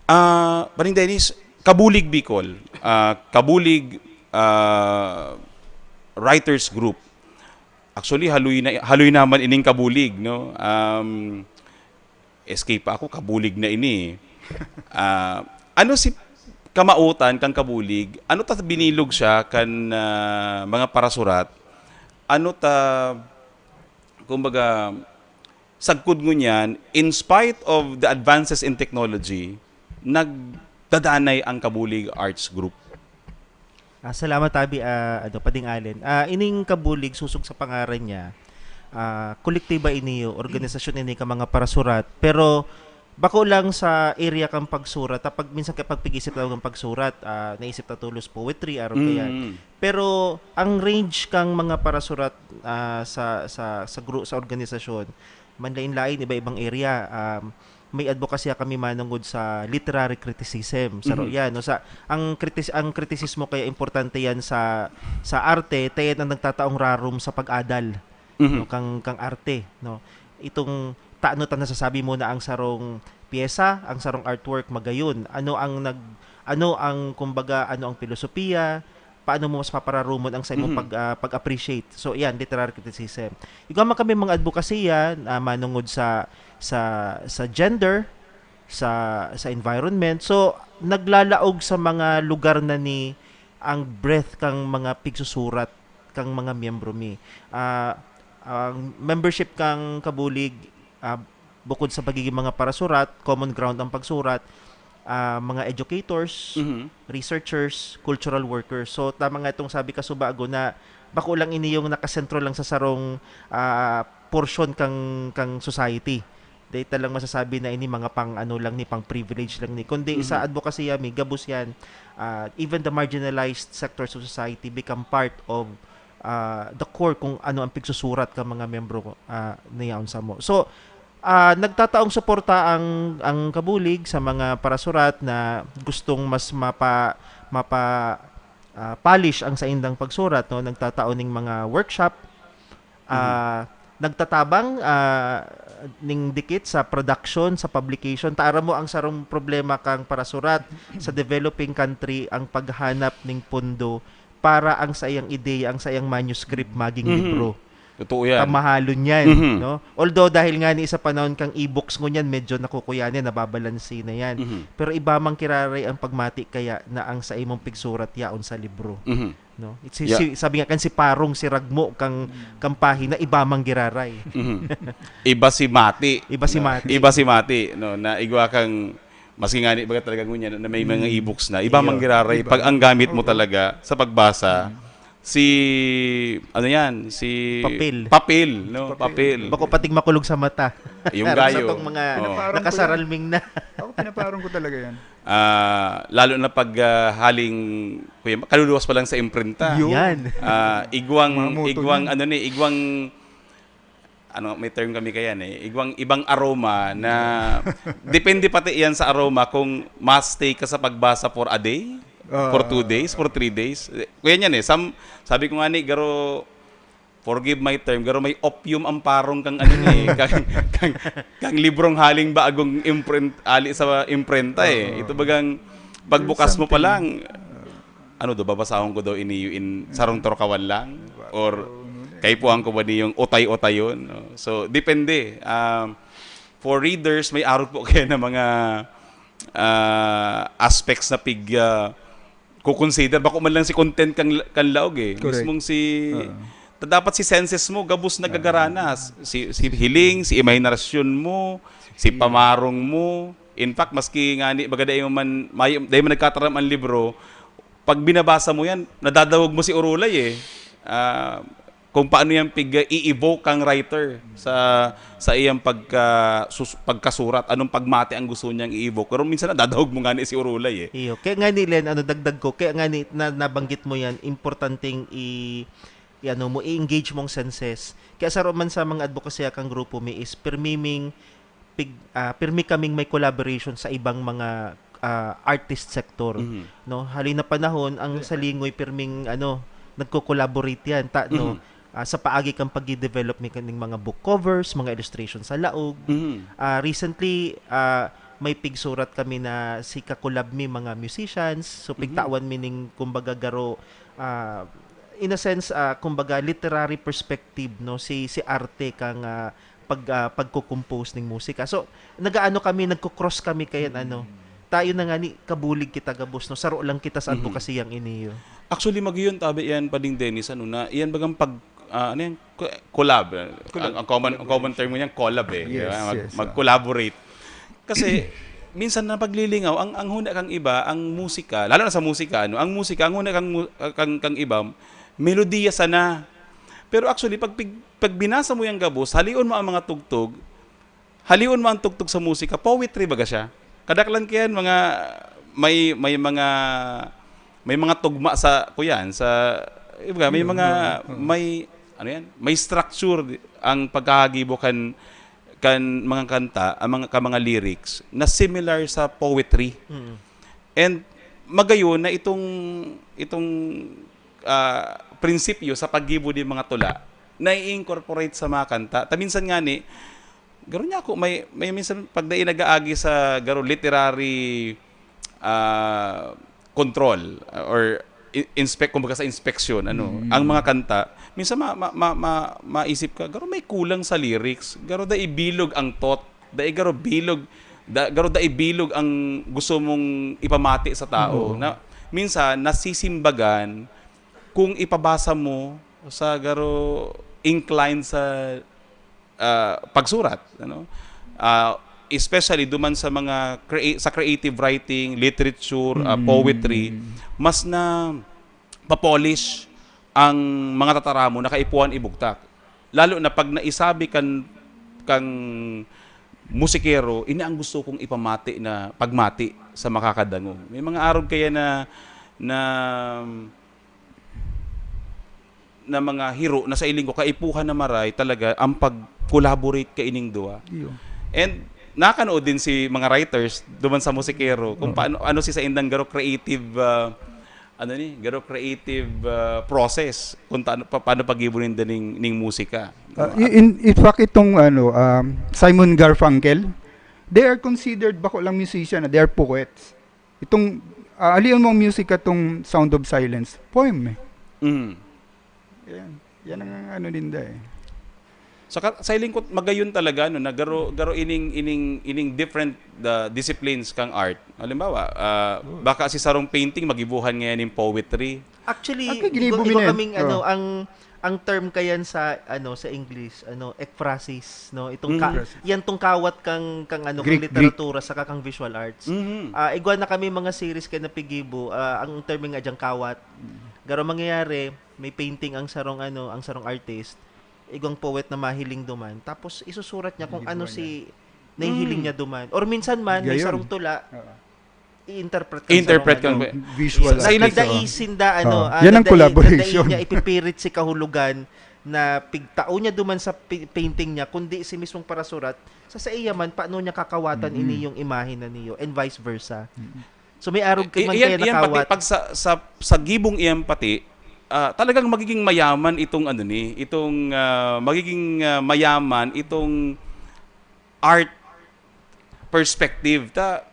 Ah, Paring Dennis, Kabulig Bicol, ah, Kabulig, ah, Writers Group. Actually, haloy na, haloy naman ining Kabulig, no? Um, S K pa ako, Kabulig na ini. Ah, ano si kamawotan kan Kabulig? Ano ta binilog siya kan, ah, mga parasurat? Ano ta, kumbaga, sagkod ngunyan, in spite of the advances in technology, nagdadanay ang Kabulig Arts Group. Ah, salamat, Abi, ah, ano, Pading Allen. Ah, ining Kabulig, sosog sa pangaran niya, ah, kolektiba ini, organisasyon ini ka mga parasurat. Pero bako lang sa area kang pagsurat, ah, pag, minsan kaya pagpig-isip lang ng pagsurat, ah, naisip ta tolos poetry, aram kaya. Mm. Pero ang range kang mga parasurat, ah, sa, sa, sa gru-, sa organisasyon, manlain-lain, iba-ibang area. Um, may advokasya kami manungod sa literary criticism. Saro Mhm. yan, no? Sa, ang kritis-, ang kritisismo kaya importante yan sa, sa arte, ta yan ang nagtataong rarom sa pag-adal, Mhm. no, kang, kang arte, no? Itong, ta-, ano ta nasasabi mo na ang sarong pyesa, ang sarong artwork, magayon? Ano ang nag-, ano ang, kumbaga, ano ang pilosopiya? Paano mo mas papararumon ang sa imong Mhm. pag, ah, pag-appreciate? So, yan, literary criticism. Igwa man kami mga adbokasiya, ah, manungod sa, sa, sa gender, sa, sa environment. So, naglalaog sa mga lugar na ni ang breadth kang mga pigsusurat kang mga miyembro mi. Ah, ang membership kang Kabulig, ah, bukod sa pagiging mga parasurat, common ground ang pagsurat, ah, mga educators, Mhm. researchers, cultural workers. So, tama nga itong sabi ka, Subago, na bako lang ini yung nakasentro lang sa sarong, ah, portion kang, kang society. Dahil talang masasabi na ini mga pang ano lang ni, pang privilege lang ni. Kundi sa Mhm. advocacy, mi, gabos yan. Ah, even the marginalized sectors of society become part of, ah, the core kung ano ang pigsusurat ka mga membro, ah, niya unsa mo. So, ah, nagtataong suporta ang, ang Kabulig sa mga parasurat na gustong mas mapa-, mapa-, ah, polish ang saindang pagsurat, no? Nagtatao ning mga workshop, ah, Mhm. nagtatabang, ah, ning dikit sa production, sa publication. Ta aram mo ang sarong problema kang parasurat sa developing country, ang paghanap ning pondo para ang saiyang ideya, ang saiyang manuscript maging Mhm. libro. Totoo yan. Kamahalon yan, Mhm. no? Although dahil nga ni sa panahon kang e-books ngunyan, medyo nakukuyanan, nababalanse na yan. Mhm. Pero iba mang kiraray ang pagmati kaya na ang sa imong pigsurat yaon sa libro, Mhm. no? It's, si, Yeah. si- sabi nga kan si Parong si Ragmo kang kang pahina iba mang giraray. Mhm. Iba si Mati. Iba si No? Mati. Iba si Mati, no? Na igwa kang, maski nga ni baga talaga ngunyan na may mga e-books na, iba Iyo. mang giraray Iba. pag ang gamit mo Oo. talaga sa pagbasa, si, ano yan, si Papel. Papel, no? Papel. Papel. Bako pating makulog sa mata. Yung Harap sa gayo. tong mga Oo. Pinaparang ko nakasaralming na. Ako, pinaparang ko talaga yan. Ah, lalo na pag ah, haling, kuya, kaluluwas pa lang sa imprenta. Yun. Yan. Ah, igwang, Mga moto igwang, yun. Ano ni, igwang, ano, may term kami kaya eh. Igwang, ibang aroma na, depende pati yan sa aroma kung ma-stay ka sa pagbasa for a day, Ah. for two days, for three days. Kuya yan eh, some, sabi ko nga ni, garo, forgive my term, garo may opium ang parong kang ano ni, kang, kang, kang librong haling bagong imprint, ali sa imprenta eh. Oo. Ito bagang pagbukas mo pa Something. lang, ano do, babasahon ko daw ini in sarong torkawan lang? Or kaipuhan ko ba ni yung utay-utayon? No? So, depende. Um, for readers, may arog po kaya na mga ah, aspects na pig ah, kukonsider. Bako man lang si content kan, kan laog eh. Correct. Mismong si... Oo. ta- dapat si senses mo, gabos nagagaranas. Si, si hiling, si imahinasyon mo, si pamarong mo. In fact, maski nga ni, baga dahil man, may, dahil man nagkataram ang libro, pag binabasa mo yan, nadadawag mo si Urulay eh. Ah, kung paano yan pig, i-evoke kang writer sa sa iyang pagka, sus, pagkasurat, anong pagmati ang gusto niyang i-evoke. Pero minsan nadadawag mo nga ni si Urulay eh. Iyo. Kaya nga ni Len, ano, dagdag ko, kaya nga ni, na, nabanggit mo yan, importanteng i, i, ano mo, i-engage mong senses. Kaya sa man sa mga advocacy kang grupo mi is pirmiming pig, ah, pirmi kaming may collaboration sa ibang mga ah, artist sector, Mhm. no? Halin na panahon ang Salingoy pirming ano, nagko-collaborate yan, ta, no? Mhm. Ah, sa paagi kang pag-develop mi kaning mga book covers, mga illustration sa laog. Mhm. Ah, recently, ah, may pigsurat kami na si kakulab mi mga musicians. So pigtawan mi ning kumbaga garo ah, in a sense, ah, kumbaga literary perspective, no, si si arte kang ah, pag ah, pagko-compose ning musika. So nagaano kami, nagko-cross kami kayan ano. Tayo na nga ni kabulig kita gabos, no, saro lang kita sa advokasiyang iniyo. Actually, mag-iyon tabi yan, Pading Dennis, ano na, iyan bagang pag, ah, ano yan, Co- collab. Ang, ang common, ang common term mo yan, collab eh. Yes, Di ba? Mag, yes, ah. Mag-collaborate. Kasi, minsan na paglilingaw, ang, ang huna kang iba, ang musika, lalo na sa musika, ano, ang musika, ang huna kang, mu- kang, kang iba, melodiya sana. Pero actually, pag, pig- pag binasa mo yung gabos, halion mo ang mga tugtog, halion mo ang tugtog sa musika, poetry baga siya. Kadaklan kayan mga may may mga may mga tugma sa kuyan sa iba may mga may ano yan, may structure ang pagkakagibo kan kan mga kanta, ang mga ka mga lyrics na similar sa poetry. Mm. And magayon na itong itong ah, prinsipyo sa paggibo ng mga tula na i-incorporate sa mga kanta. Ta minsan nga ni, garo niya ako, may, may minsan pag dai nag-aagi sa garo literary ah, control ah, or i- inspect, kumbaga sa inspeksyon, ano, ang mga kanta, minsan ma, ma, ma, ma, maisip ka, garo may kulang sa lyrics, garo dai bilog ang thought, dai garo bilog, da, garo dai bilog ang gusto mong ipamati sa tao. Oo. Na, minsan, nasisimbagan kung ipabasa mo sa garo inclined sa ah, pagsurat, ano? Ah, especially duman sa mga crea- sa creative writing, literature, ah, poetry, mas na papolish ang mga tataramon na kaipuhan ibugtak. Lalo na pag naisabi kan kang musikero, ini ang gusto kong ipamati na pagmati sa makakadangog. May mga arog kaya na na na mga hiro na sa iling ko kaipuhan na maray talaga ang pag-collaborate kaining duwa. Iyo. And nakanood din si mga writers duman sa musikero kung paano ano si sa indang garo creative ah, ano ni garo creative ah, process kung ta- pa, paano pag-ibo ninda ning, ning musika. Ah, i- in, in fact, itong ano, um, Simon Garfunkel, they are considered bako lang musician, they are poets. Itong, ah, aliyon mo ang music katong Sound of Silence, poem eh. Mm. Yan. Yan ang ano ninda eh. Saka sa lingkod, magayon talaga, no, na garo, garo ining, ining, ining different uh, disciplines kang art. Halimbawa, uh, baka si sarong painting, magibuhan ngayon yung poetry. Actually, Actually, igwa, ginibo igwa niya. kaming ano, Oh. ang ang term kayan sa ano sa English, ano, ekphrasis, no? Itong ka, Mhm. yan tong kawat kang kang ano, Greek, kang literatura saka kang visual arts. Mhm. Ah, igwa na kami mga series kay napigibo, ah, ang term nga dyang kawat. Garo mangyayari, may painting ang sarong ano, ang sarong artist, igwang poet na mahiling duman, tapos isusurat niya kung ano si nahihiling niya duman. Or minsan man, may Gayon. sarong tula, Oo. i-interpret ka Interpret sa kang mga ano. Visual Sa artist, ilag- Nagdai oo. sinda, ano, Oh, ah, yan ang nagdai- collaboration. nagdai niya ipipirit si kahulugan na pigtao niya duman sa pi- painting niya, kundi si mismong parasurat, sa sa iya man, paano niya kakawatan ini yung imahe na niyo, and vice versa. So may arog I- man iyan, kaya iyan pati nakawat. Pag sa, sa, sa gibong iyan pati, ah, talagang magiging mayaman itong ano ni, itong ah, magiging ah, mayaman itong art perspective. Ta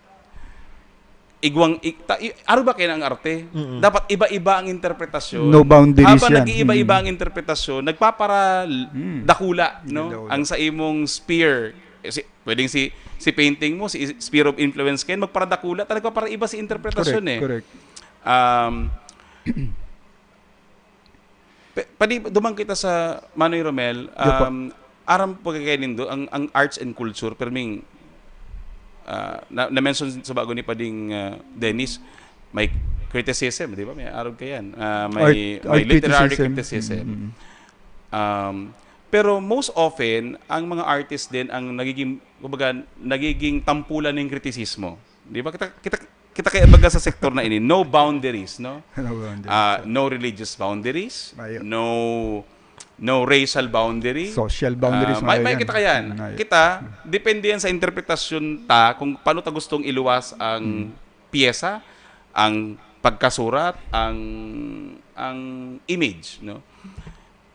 igwang i- ta, i, aro ba kaya ang arte? Mm-mm. Dapat iba-iba ang interpretasyon. No boundaries Habang yan. nag-iiba-iba Mm. ang interpretasyon, nagpapara Mm. dakula, no? Dakula. Ang sa imong sphere, eh, si, pwedeng si si painting mo, si sphere of influence kayo, magparadakula, talaga para iba si interpretasyon Correct, eh. Correct. Um, pe- pwede duman kita sa Manoy Romel, Yo po. um, aram po kay nindo ang ang arts and culture, perming ah, na, na-mention sa bago ni Pading ah, Dennis, may criticism, di ba? May arog ka yan. Ah, may, Art- may art literary criticism. criticism. Mm. Um, pero most often, ang mga artist din ang nagiging, kumbaga, nagiging tampulan ng kritisismo. Di ba? Kita, kita, kita kaya baga sa sektor na ini, no boundaries, no? No boundaries. Ah, no religious boundaries, Mayo. no no racial boundary. Social boundaries, Ah, may, mga may yan. kita kayan. Mm, ay. Kita, depende yan sa interpretasyon ta kung paano ta gustong iluwas ang Mm. piyesa, ang pagkasurat, ang ang image, no?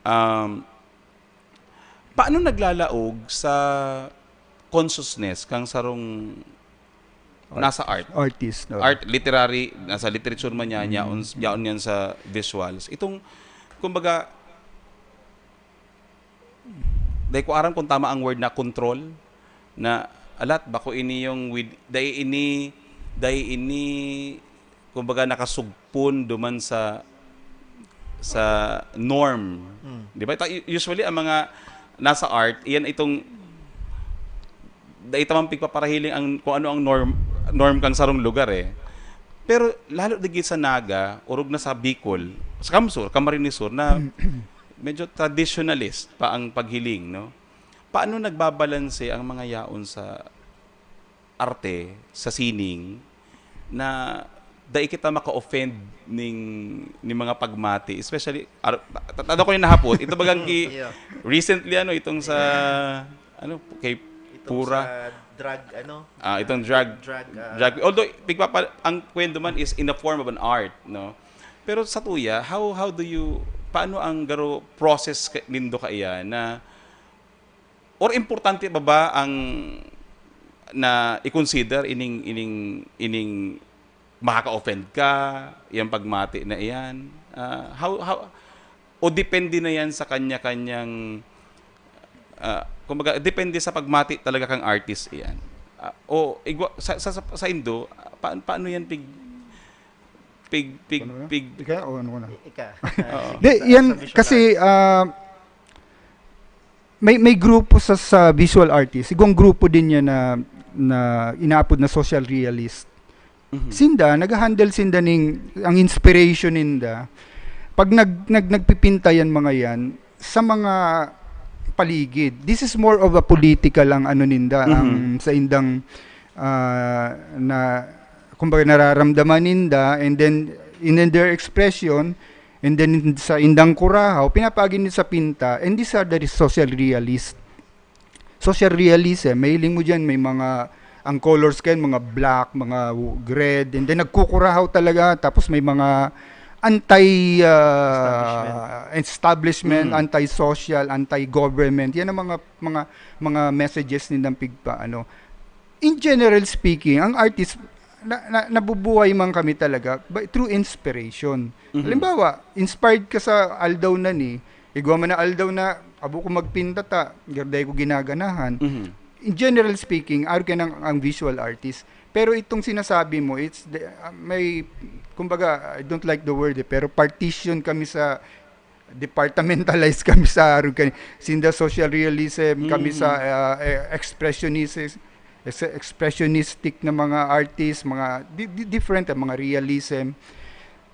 Um, paano naglalaog sa consciousness kang sarong nasa art? Artist. No? Art, literary, nasa literature man yan, Mm. yaon, yaon yan sa visuals. Itong, kumbaga, dahil ko aram kung tama ang word na control, na alat, bako ini yung with, dahil ini, dahil ini, kumbaga, nakasugpon duman sa sa norm. Mm. Di ba? Ta- Usually, ang mga nasa art, iyan itong dahil tamang pigpaparahiling ang kung ano ang norm norm kang sarong lugar eh. Pero lalo digit sa Naga, orog na sa Bicol, sa Kamsur, Camarines Sur, na medyo traditionalist pa ang paghiling, no? Paano nagbabalanse ang mga yaon sa arte, sa sining, na dai kita maka-offend ning, ning mga pagmati, especially ar- ta- ta- ano ko yung nahapot ito bagang ki Yeah. recently ano itong sa ano kay Itong Pura sa drug, ano? Ah, itong drug Drug, ah, drug although pigpapa ang kwento man is in the form of an art, no? Pero sa tuya, how how do you paano ang garo process ka, nindo kaiya na or importante ba ba ang na i-consider ining ining ining makaka-offend ka, yung pagmati na iyan? Ah, how how o depende na yan sa kanya-kanyang ah, kumbaga depende sa pagmati talaga kang artist iyan. Ah, o igwa, sa, sa, sa, sa Indo, ah, pa, paano yan pig pig pig Ano na? pig Ikaw o ano ko na? Ika. Oo. Di, Sa- yan sa visual kasi arts. ah, may may grupo sa sa visual artist, igong grupo din niya na na inaapod na social realist. Mhm. Sinda, nag-handle sinda ning ang inspiration ninda. Pag nag, nag nagpipinta yan mga yan sa mga paligid. This is more of a political ang ano ninda, Mhm. ang sa indang ah, na kumbaga nararamdaman ninda, and then in, in their expression, and then sa indang kurahaw, pinapaagi nila sa pinta, and these are the social realist. Social realist eh, mahiling mo dyan, may mga, ang colors kayo, mga black, mga w- red, and then nagkukurahaw talaga, tapos may mga anti ah, establishment, Mm. anti-social, anti-government. Yan ang mga mga mga messages nindang pigpa ano. In general speaking, ang artist na, na, nabubuhay man kami talaga by, through inspiration. Mhm. Halimbawa, inspired ka sa aldaw na ni, igwa man na aldaw na, abo ko magpinta ta, garday ko ginaganahan. Mhm. In general speaking, arog kaiyan ang, ang visual artist. Pero itong sinasabi mo, it's the, uh, may, kumbaga, I don't like the word eh, pero partition kami sa, departmentalize kami sa arog kaiyan. Sinda social realism, kami sa Mm. uh, eh, expressionism, ex- expressionistic na mga artists, mga di, di, different, eh, mga realism.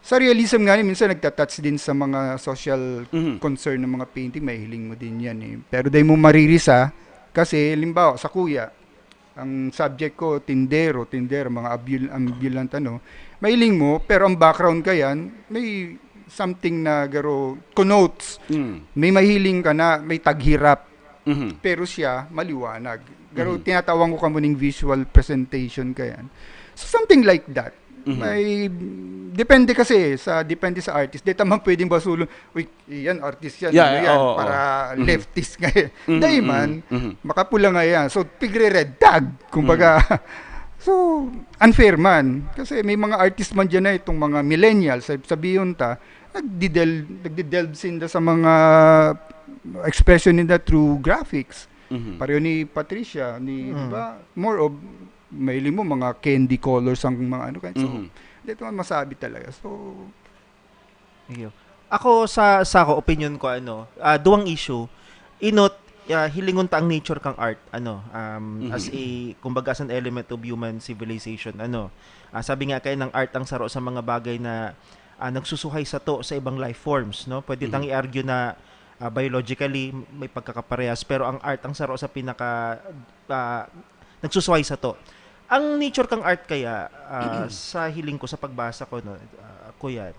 Sa realism nga ni, minsan nagtatouch din sa mga social Mhm. concern ng mga painting, may hiling mo din yan eh. Pero dahil mo maririsa, kasi limbawa sa kuya, ang subject ko, tindero, tindero, mga abul, ambulant ano, mahiling mo, pero ang background kaiyan, may something na garo connotes, Mm. may mahiling ka na, may taghirap, Mhm. pero siya, maliwanag. Garo, Mhm. tinatawan ko kamo ning visual presentation kaiyan. So, something like that. Mhm. May, depende kasi, sa, depende sa artist. Di ta man pwedeng basulon, "Uy, iyan, artist yan, Yeah, ano yeah, yan, oo, para oo. Mhm. leftist ngayon." Mhm, Dahil mhm, man, mhm. makapula nga yan. So, pigre-red tag, kumbaga. Mhm. So, unfair man. Kasi may mga artist man dyan na itong mga millennials, sab- sabihin ta, nagdidel, nagdidelve sinda sa mga expression nila through graphics. Mhm. Pareho ni Patricia, ni, Mm. di ba? More of, mahiling mo, mga candy colors ang mga ano. Kaya, so, Mhm. hindi ito masabi talaga. So, Iyo. Ako, sa, sa ako, opinion ko, ano, ah, duwang issue. Inot, ah, hilingon ta ang nature kang art, ano, um, Mhm. as a, kumbaga, as an element of human civilization, ano. Ah, sabi nga kaiyan, ang art ang saro sa mga bagay na, ah, nagsusuhay sato sa ibang life forms, no? Pwede tang Mhm. i-argue na, ah, biologically may pagkakaparehas, pero ang art ang saro sa pinaka, ah, nagsusuhay sato. Ang nature kang art kaya, ah, sa hiling ko, sa pagbasa ko, no, ah, kuya,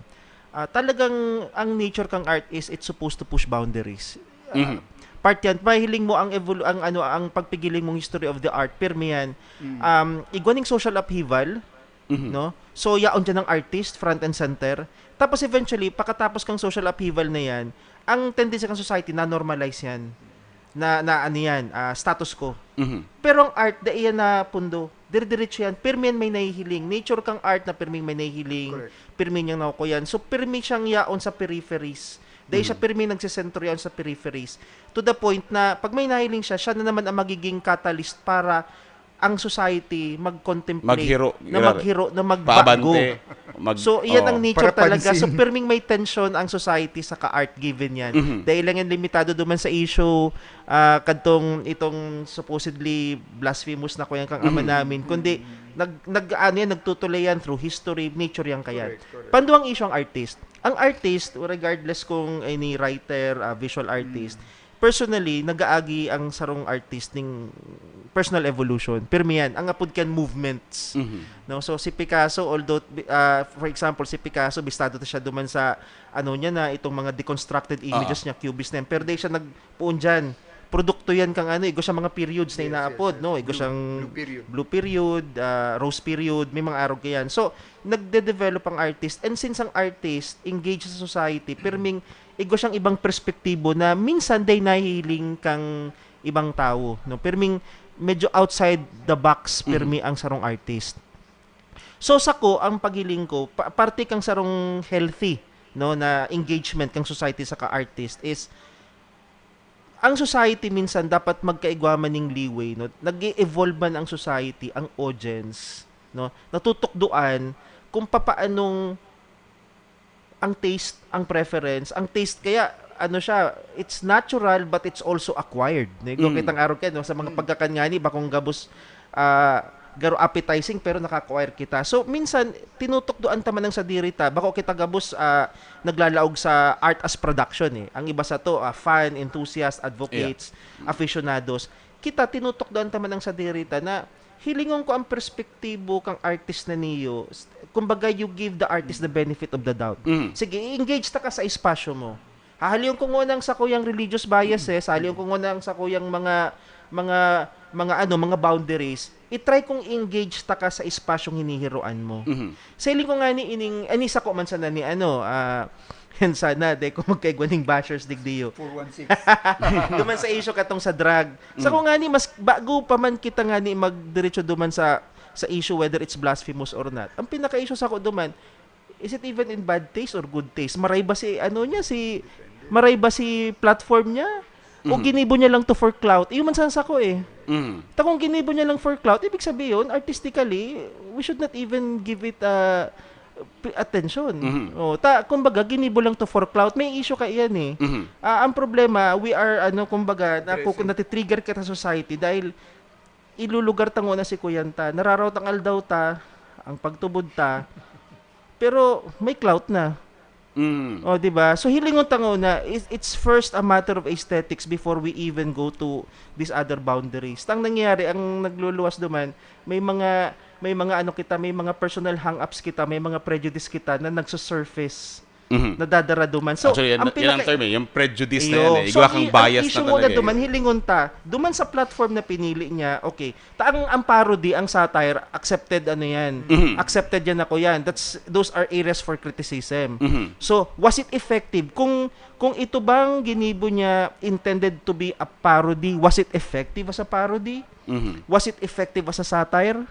ah, talagang ang nature kang art is it's supposed to push boundaries. Ah, Mhm. Part yan, mahiling mo ang evol-, ang ano, ang pagpigiling mong history of the art, pirmi yan. Mm. Um, igwa ning social upheaval, Mhm. no? So, yaon dyan ang artist, front and center. Tapos eventually, pakatapos kang social upheaval na yan, ang tendency kang society na normalize yan. Na, na ano yan, ah, status quo. Mhm. Pero ang art, dai yan na pundo. Dire-diretso yan. Pirmi yan may nahihiling. Nature kang art na pirming may nahihiling. Correct. Pirmi niyang nakukuyan. So, pirmi siyang yaon sa peripheries. Dai siya Mhm. pirmi nagsisentro yaon sa peripheries. To the point na, pag may nahiling siya, siya na naman ang magiging catalyst para ang society mag-contemplate Maghiro, na grabe. maghiro, na magbago. Paabante. Mag, So, iyan oo. ang nature Para talaga. So, pansin. Pirming may tension ang society sa ka-art given yan. Mhm. Dai lang yan limitado duman sa issue, ah, kadtong itong supposedly blasphemous na kuyan kang ama Mhm. namin, kundi nag, nag, ano yan, nagtutulay yan through history, nature yan kaya. Correct, correct. Panduang issue ang artist. Ang artist, regardless kung any writer, ah, visual artist, personally, nag-aagi ang sarong artist ning personal evolution. Pirmi yan, ang apod kan movements. Mhm. No? So, si Picasso, although, ah, for example, si Picasso, bistado ta siya duman sa, ano niya na, itong mga deconstructed images Ah. niya, cubist na yan. Pero dai siya nagpuon dyan. Produkto yan kang ano, igwa siya mga periods na Yes, inaapod, yes, yes. no? Igwa Blue, siyang blue period. Blue period, ah, rose period, may mga arog yan. So, nagde-develop ang artist. And since ang artist, engaged sa society, pirming igwa siyang ibang perspektibo na minsan dai nahihiling kang ibang tawo, no? Pirming medyo outside the box, Mhm. pirmi ang sarong artist. So, sako, ang paghiling ko, pa, parte kang sarong healthy, no, na engagement kang society saka artist is, ang society minsan dapat magkaigwa man ning leeway, no? Nag-e-evolve man ang society, ang audience, no? Natutukdoan kung papaanong ang taste, ang preference, ang taste kaya, ano siya, it's natural but it's also acquired. No? Kung Mm. kitang arog kayo, no? Sa mga pagkakan nga ni, bakong gabos, ah, garo appetizing pero naka-acquire kita. So, minsan, tinutukdoan ta man ang sadiri ta, bako kita gabos, ah, naglalaog sa art as production eh. Ang iba sato, ah, fan, enthusiast, advocates, aficionados. Kita, tinutukdoan ta man ang sadiri ta na hilingon ko ang perspektibo kang artist na niyo. S-, kumbaga, you give the artist the benefit of the doubt. Mm. Sige, i-engage ta ka sa espasyo mo. Hahalion ko ngunang sakuyang religious biases, hahalion ko ngunang sakuyang mga, mga, mga ano, mga boundaries. I-try kong engage ta ka sa espasyong hinihiroan mo. Mhm. Sa hiling ko nga ni ining, ani sako man sana ni ano, ah, yan sana, dahil kung magkaigwa ning bashers, digdiyo. four one six. Duman sa issue katong sa drug. Sa ko nga ni, mas bago pa man kita nga ni magdiretso duman sa sa issue whether it's blasphemous or not. Ang pinaka-issue sako duman, is it even in bad taste or good taste? Maray ba si, ano niya, si, maray ba si platform niya? O Mhm. ginibo niya lang to for clout? Iyo man sana sako eh. Mhm. Ta kung ginibo niya lang for clout, ibig sabihin, artistically, we should not even give it, ah, p-, attention. Mhm. Oh, ta, kumbaga, ginibo lang to for clout. May issue ka iyan eh. Mhm. Ah, ang problema, we are, ano, kumbaga, naku-, Addressing. natitrigger kita sa society dahil ilulugar ta ngona si kuyan ta. Nararawat ang aldaw ta, ang pagtubod ta, pero may clout na. Mm. Oh, di ba? So, hilingon ta ngona, it's, it's first a matter of aesthetics before we even go to these other boundaries. Tang nangyayari, ang nagluluwas duman, may mga, may mga ano kita, may mga personal hang-ups kita, may mga prejudice kita na nagsusurface, Mhm. nadadara duman. So, Actually, yan, ang yan ang pinaka- term eh, yung prejudice na Iyo. yan eh. So, Igwa kang i-, ang bias issue na mo na talaga duman, eh. hilingon ta, duman sa platform na pinili niya, okay, ta ang, ang parody, ang satire, accepted ano yan. Mhm. Accepted yan ako yan. That's, those are areas for criticism. Mhm. So, was it effective? Kung, kung ito bang ginibo niya intended to be a parody, was it effective as a parody? Mhm. Was it effective as a satire?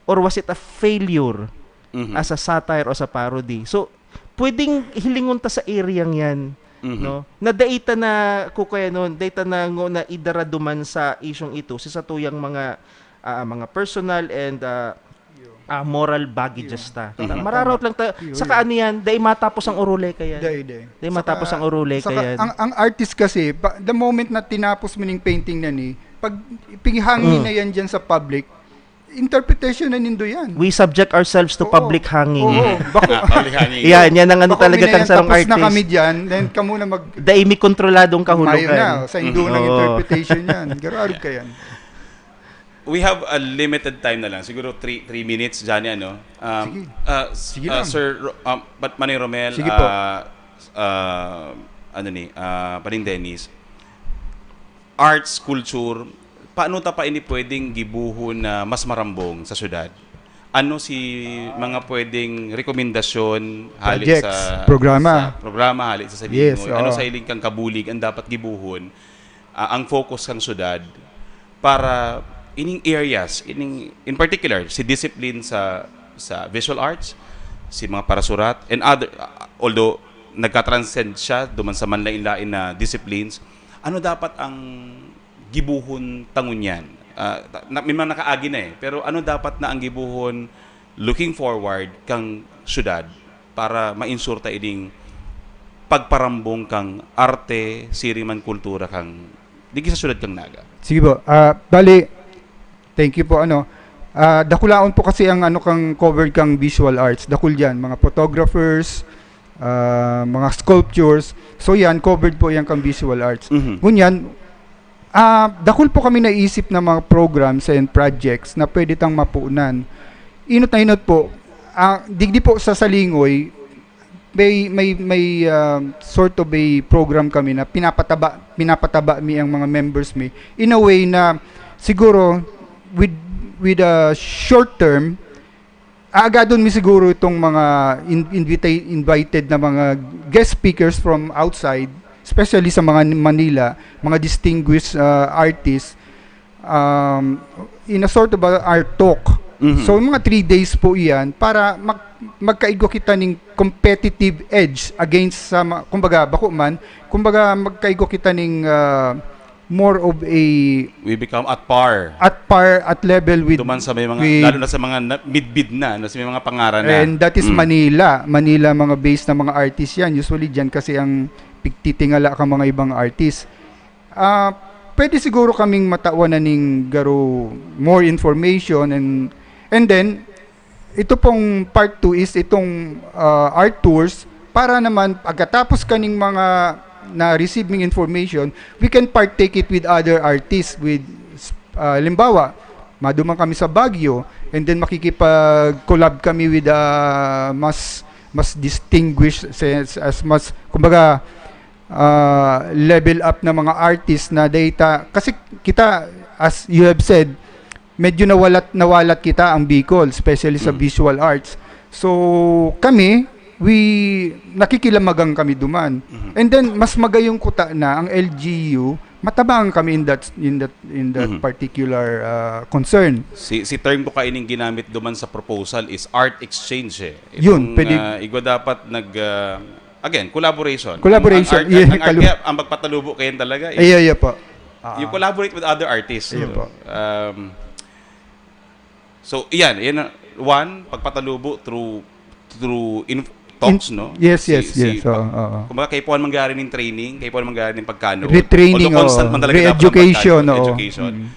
Or was it a failure Mhm. as a satire o sa parody? So, pwedeng hilingon ta sa area yan, Mhm. no? Na dai ta na kukuyanon, dai ta na ngona idara duman sa isyung ito, si satuyang mga, ah, mga personal and, ah, ah, moral baggages ta. Mhm. Mararaot lang ta, Iyo, saka iyo. ano yan, dai matapos ang uruleka yan. Dai, dai. Dai Saka, matapos ang uruleka saka yan. ang, ang artist kasi, pa, the moment na tinapos mo ning painting na ni, pag pihangin Mm. na yan dyan sa public, interpretation na nindo yan. We subject ourselves to Oo. public hanging. Oo, bako. Ah, public hanging. Yan, yan ang ano Bako talaga may kang na yan, sarong tapos na artist. kami dyan, then kamo na mag- Dai mi kontroladong kahulugan. Mayo na, sa indo Mm. ng Oo. interpretation yan. Gararog ka yan. We have a limited time na lang. Siguro three, three minutes, Johnny, ano? Um, Sige. ah, s-, Sige ah, lang. Sir Ro-, um, Pat-, Manay Romel, Sige po. ah, s-, ah, ano ni, ah, Paring Dennis, arts, culture, paano ta pa ini pwedeng gibohon na mas marambong sa syudad? Ano si mga pwedeng rekomendasyon hali Projects, sa, programa. sa programa, hali sa Yes, Salingoy? Ano oo. sa hiling kang kabulig ang dapat gibohon, ah, ang focus kang syudad para ining areas, ining, in particular, si discipline sa, sa visual arts, si mga parasurat, and other, ah, although nagka-transcend siya duman sa manlain-lain na disciplines, ano dapat ang gibohon ta ngunyan? Ah, ta-, na, may mga nakaagi na eh, pero ano dapat na ang gibohon looking forward kang syudad para ma-ensure ta ining pagparambong kang arte, siring man kultura kang, digdi sa syudad kang Naga? Sige po. Ah, bali, thank you po, ano. Ah, dakulaon po kasi ang ano kang covered kang visual arts. Dakul yan, mga photographers, ah, mga sculptures. So yan, covered po yan kang visual arts. Mhm. Ngunyan, ah, dakul po kami naisip na mga programs and projects na pwede tang mapunan. Inot na inot po, ah, digdi po sa Salingoy, may, may, may, ah, sort of a program kami na pinapataba, pinapataba mi ang mga members mi in a way na siguro with, with a short term, aagadon mi siguro itong mga in-, invita-, invited na mga guest speakers from outside, especially sa mga Manila, mga distinguished, ah, artists, um, in a sort of a art talk. Mhm. So, mga three days po iyan para mag-, magkaigwa kita ning competitive edge against sa ma-, kumbaga, bako man, kumbaga, magkaigwa kita ning, ah, more of a We become at par. at par, at level with, Duman sa may mga, with lalo na sa mga na, midbid na, no, sa may mga pangaran na. And that is Mm. Manila. Manila, mga base na mga artist yan. Usually, dyan kasi ang pigtitingala ka mga ibang artist. Ah, pwede siguro kaming matawan na ning garo more information and, and then, ito pong part two is itong, ah, art tours para naman pagkatapos kaning mga na-receive ming information, we can partake it with other artists with, ah, halimbawa, maduman kami sa Baguio and then makikipag-collab kami with, ah, mas, mas distinguished, as, as mas, kumbaga, ah, level up na mga artist na data. Kasi kita, as you have said, medyo nawalat, nawalat kita ang Bicol, especially sa Mm. visual arts. So, kami, we, nakikilamagan kami duman. Mhm. And then, mas magayong kuta na ang L G U Matabang kami in that in that in that Mhm. particular uh, concern. Si, si term ko kaining ginamit duman sa proposal is art exchange eh. Yun, Itong, pwede- ah, igwa dapat nag, ah, again, collaboration. Collaboration, Ang, ang, yeah, ang, ang, kalu- kaya ang pagpatalubo kayan talaga is Iya, iya po. Ah, you collaborate with other artists. Iya no? po. Um, so, iyan, iyan, ang- one, pagpatalubo through through in, talks, In- no? yes, Si- yes, si- yes. Oo, oo. Kumbaga, kayo po ang mangyari ng training, kayo po ang mangyari ng pagkano. Retraining, Although constant oo. man talaga dapat ang Re-education, pagkano, oo. education. Mm.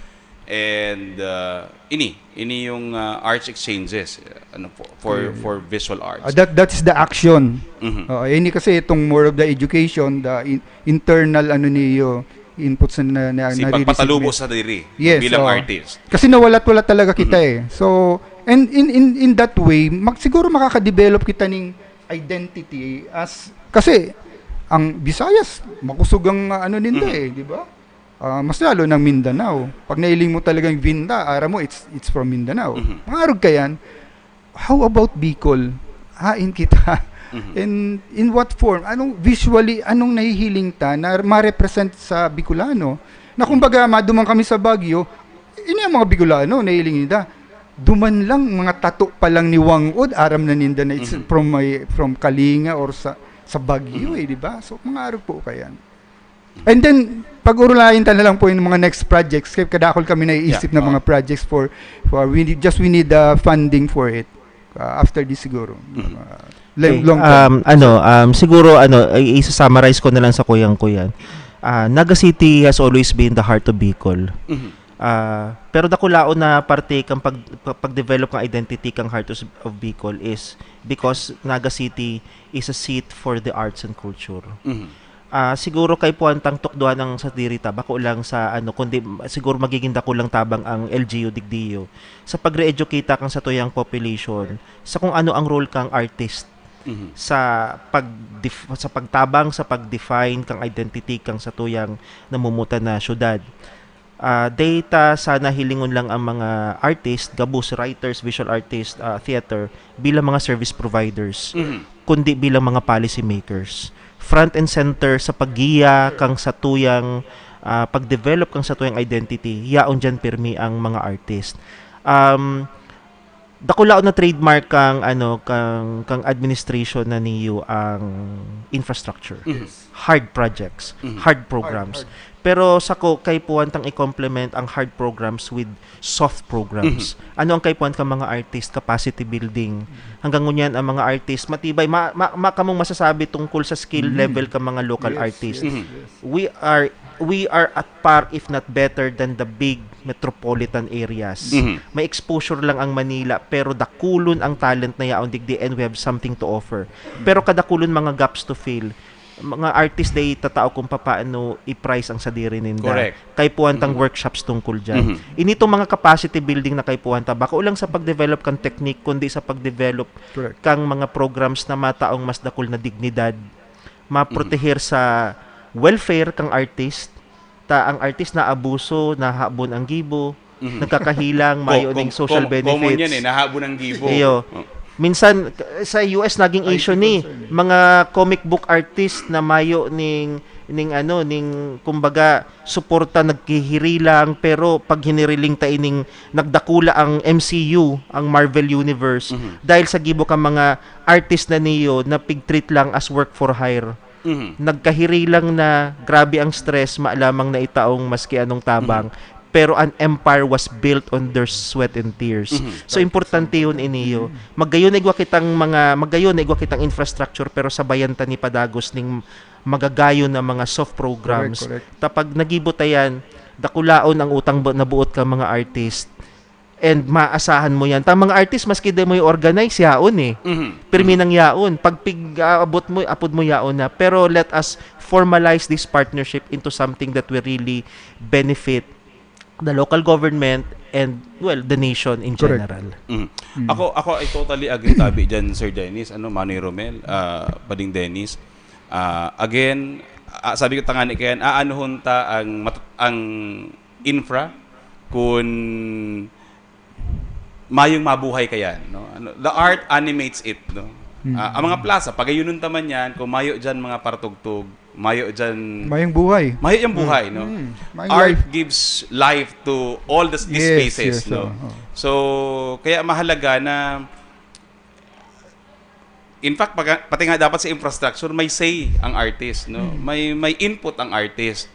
And uh, ini, ini yung uh, arts exchanges, ano po, for Yeah, yeah. for visual arts. Ah, that that's the action. Mhm. Oo, ini kasi itong more of the education, the in- internal ano niyo, inputs na na, Si nare-receive pagpatalubo niyo. sa diri Yes, bilang oo. artist. Kasi nawala't-wala talaga kita Mhm. eh. So, and in in in that way, mag, siguro makaka-develop kita ning identity as kasi ang Visayas makusog ang uh, ano ninda Mhm. eh, di ba? Ah, mas lalo ng Mindanao. Pag nailing mo talagang Vinda, ara mo it's it's from Mindanao. Mhm. Mga arog kayan, how about Bicol? Hain kita. Mhm. In in what form? Anong visually, anong nahihiling ta na ma-represent sa Bicolano? Na kumbaga, maduman kami sa Baguio, ini ang mga Bicolano, nahiling nila. Duman lang, mga tato pa lang ni Wang Od, aram na ninda na it's Mhm. from my, from Kalinga or sa sa Baguio Mhm. eh, di ba? So, mga arog po kayan. And then, pag-urulayan ta na lang po yung mga next projects. Kaya kadakol kami naiisip Yeah, na oo. mga projects for, for we need, just we need uh, funding for it. Uh, after this siguro. Mhm. Uh, long, Okay, long term. um, ano, um, siguro ano, i- isa-summarize ko na lang sa kuyang kuyan. Ah, Naga City has always been the heart of Bicol. Mhm. Ah, pero dakulaon na parte kang pag, pag-develop ng identity kang Heart of, of Bicol is because Naga City is a seat for the arts and culture. Mhm. Ah, siguro kaipuhan tang tukdohan ang sadiri ta, bako lang sa ano, kundi siguro magiging dako lang tabang ang L G U digdiyo sa pagre-educate kang satuyang population sa kung ano ang role kang artist Mhm. sa pag sa pagtabang sa pag-define kang identity kang satuyang namumutan na syudad. Ah, data sana hilingon lang ang mga artist, gabos, writers, visual artist, ah, theater, bilang mga service providers, Mhm. kundi bilang mga policy makers. Front and center sa paggiya kang satuyang ah, pag-develop kang satuyang identity, yaon diyan pirmi ang mga artist. Um, dakulaon na trademark kang ano kang kang administration na niyo ang infrastructure. Mhm. Hard projects, Mhm. hard programs. Hard, Pero sako kaipuhan tang i-complement ang hard programs with soft programs. Ano ang kaipuhan ka mga artist? Capacity building. Hanggang ngunyan ang mga artist matibay ma, ma, ma kamong masasabi tungkol sa skill Mm. level ka mga local Yes, artist. yes, Mhm. yes. We are we are at par if not better than the big metropolitan areas. Mhm. May exposure lang ang Manila pero dakulon ang talent na yaon digdi and we have something to offer. Pero kadakulon mga gaps to fill. Mga artist day tatao kung papaano i-price ang sadiri ninda. Correct. Kaipuhan tang Mhm. workshops tungkol diyan. Mhm. Initong mga capacity building na kaipuhan ta bako lang sa pag-develop kang technique kundi sa pag-develop Correct. kang mga programs na mataong mas dakul na dignidad, maproteher sa welfare kang artist, ta ang artist naabuso, nahabon ang gibo, Mhm. nagkakahilang, Co- mayo com- ning social com- benefits. Common yan eh, nahabon ang gibo. Iyo. Oh. Minsan, k- sa U S naging I T issue ni concern. mga comic book artist na mayo ning ning ano ning kumbaga suporta nagkihirilang pero pag hiniriling ta ining nagdakula ang M C U ang Marvel Universe Mhm. dahil sa gibo ka mga artist na niyo na pig-treat lang as work for hire Mhm. nagkahirilang na grabe ang stress maalamang na itaong maski anong tabang pero an empire was built on their sweat and tears. Mhm. So importante yun iniyo. Magayon na igwa kitang mga magayon na igwa kitang infrastructure pero sabayan ta ni padagos ning magagayon na mga soft programs. Correct, correct. Tapag nagibo ta yan, dakulaon ang utang bu- nabuot ka mga artist and maasahan mo yan. Ta mga artist maski di mo i-organize yaon eh. Mhm. Pirmi nang yaon. Pag pig-aabot mo, apod mo yaon na. Pero let us formalize this partnership into something that will really benefit the local government and, well, the nation in Correct. general. Mhm. Ako ako I totally agree tabi diyan, Sir Dennis, ano, Manoy Romel, ah, Pading Dennis. Ah, again, ah, sabi ko tangani kayan, aanuhon ta ang mat- ang infra kun mayong mabuhay kayan, no? Ano, the art animates it, no? Mm. Ah, ang mga plaza, pagayunon ta man yan, kung mayo diyan mga paratugtog, mayo dyan, Mayong buhay. mayo yung buhay, no? Mm, mayong Art life. gives life to all the, these Yes, spaces, yes, no? oo, oo. So, kaya mahalaga na, in fact, pag, pati nga dapat sa infrastructure, may say ang artist, no? Mm. May, may input ang artist.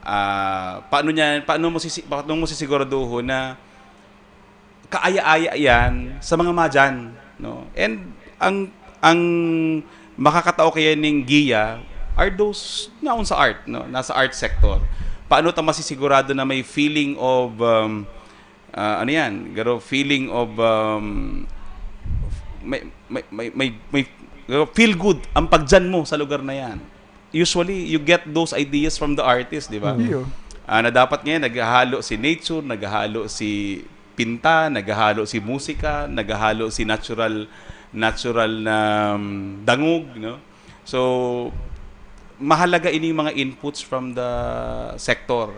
Ah, paano niya, paano mo sisi-, paano mo sisiguraduhon na kaaya-aya yan sa mga madyan, no? And ang, ang makakatao kaya ning giya are those naon sa art, no? Nasa art sector. Paano ta masisigurado na may feeling of, um, ah, ano yan? Garo, feeling of, um, may, may, may, may, may, garo, feel good ang pagdyan mo sa lugar na yan. Usually, you get those ideas from the artist, di ba? Iyo. Ah, na dapat ngayon, naghahalo si nature, naghahalo si pinta, naghahalo si musika, naghahalo si natural, natural na, um, dangog, no? So, mahalaga ini mga inputs from the sector.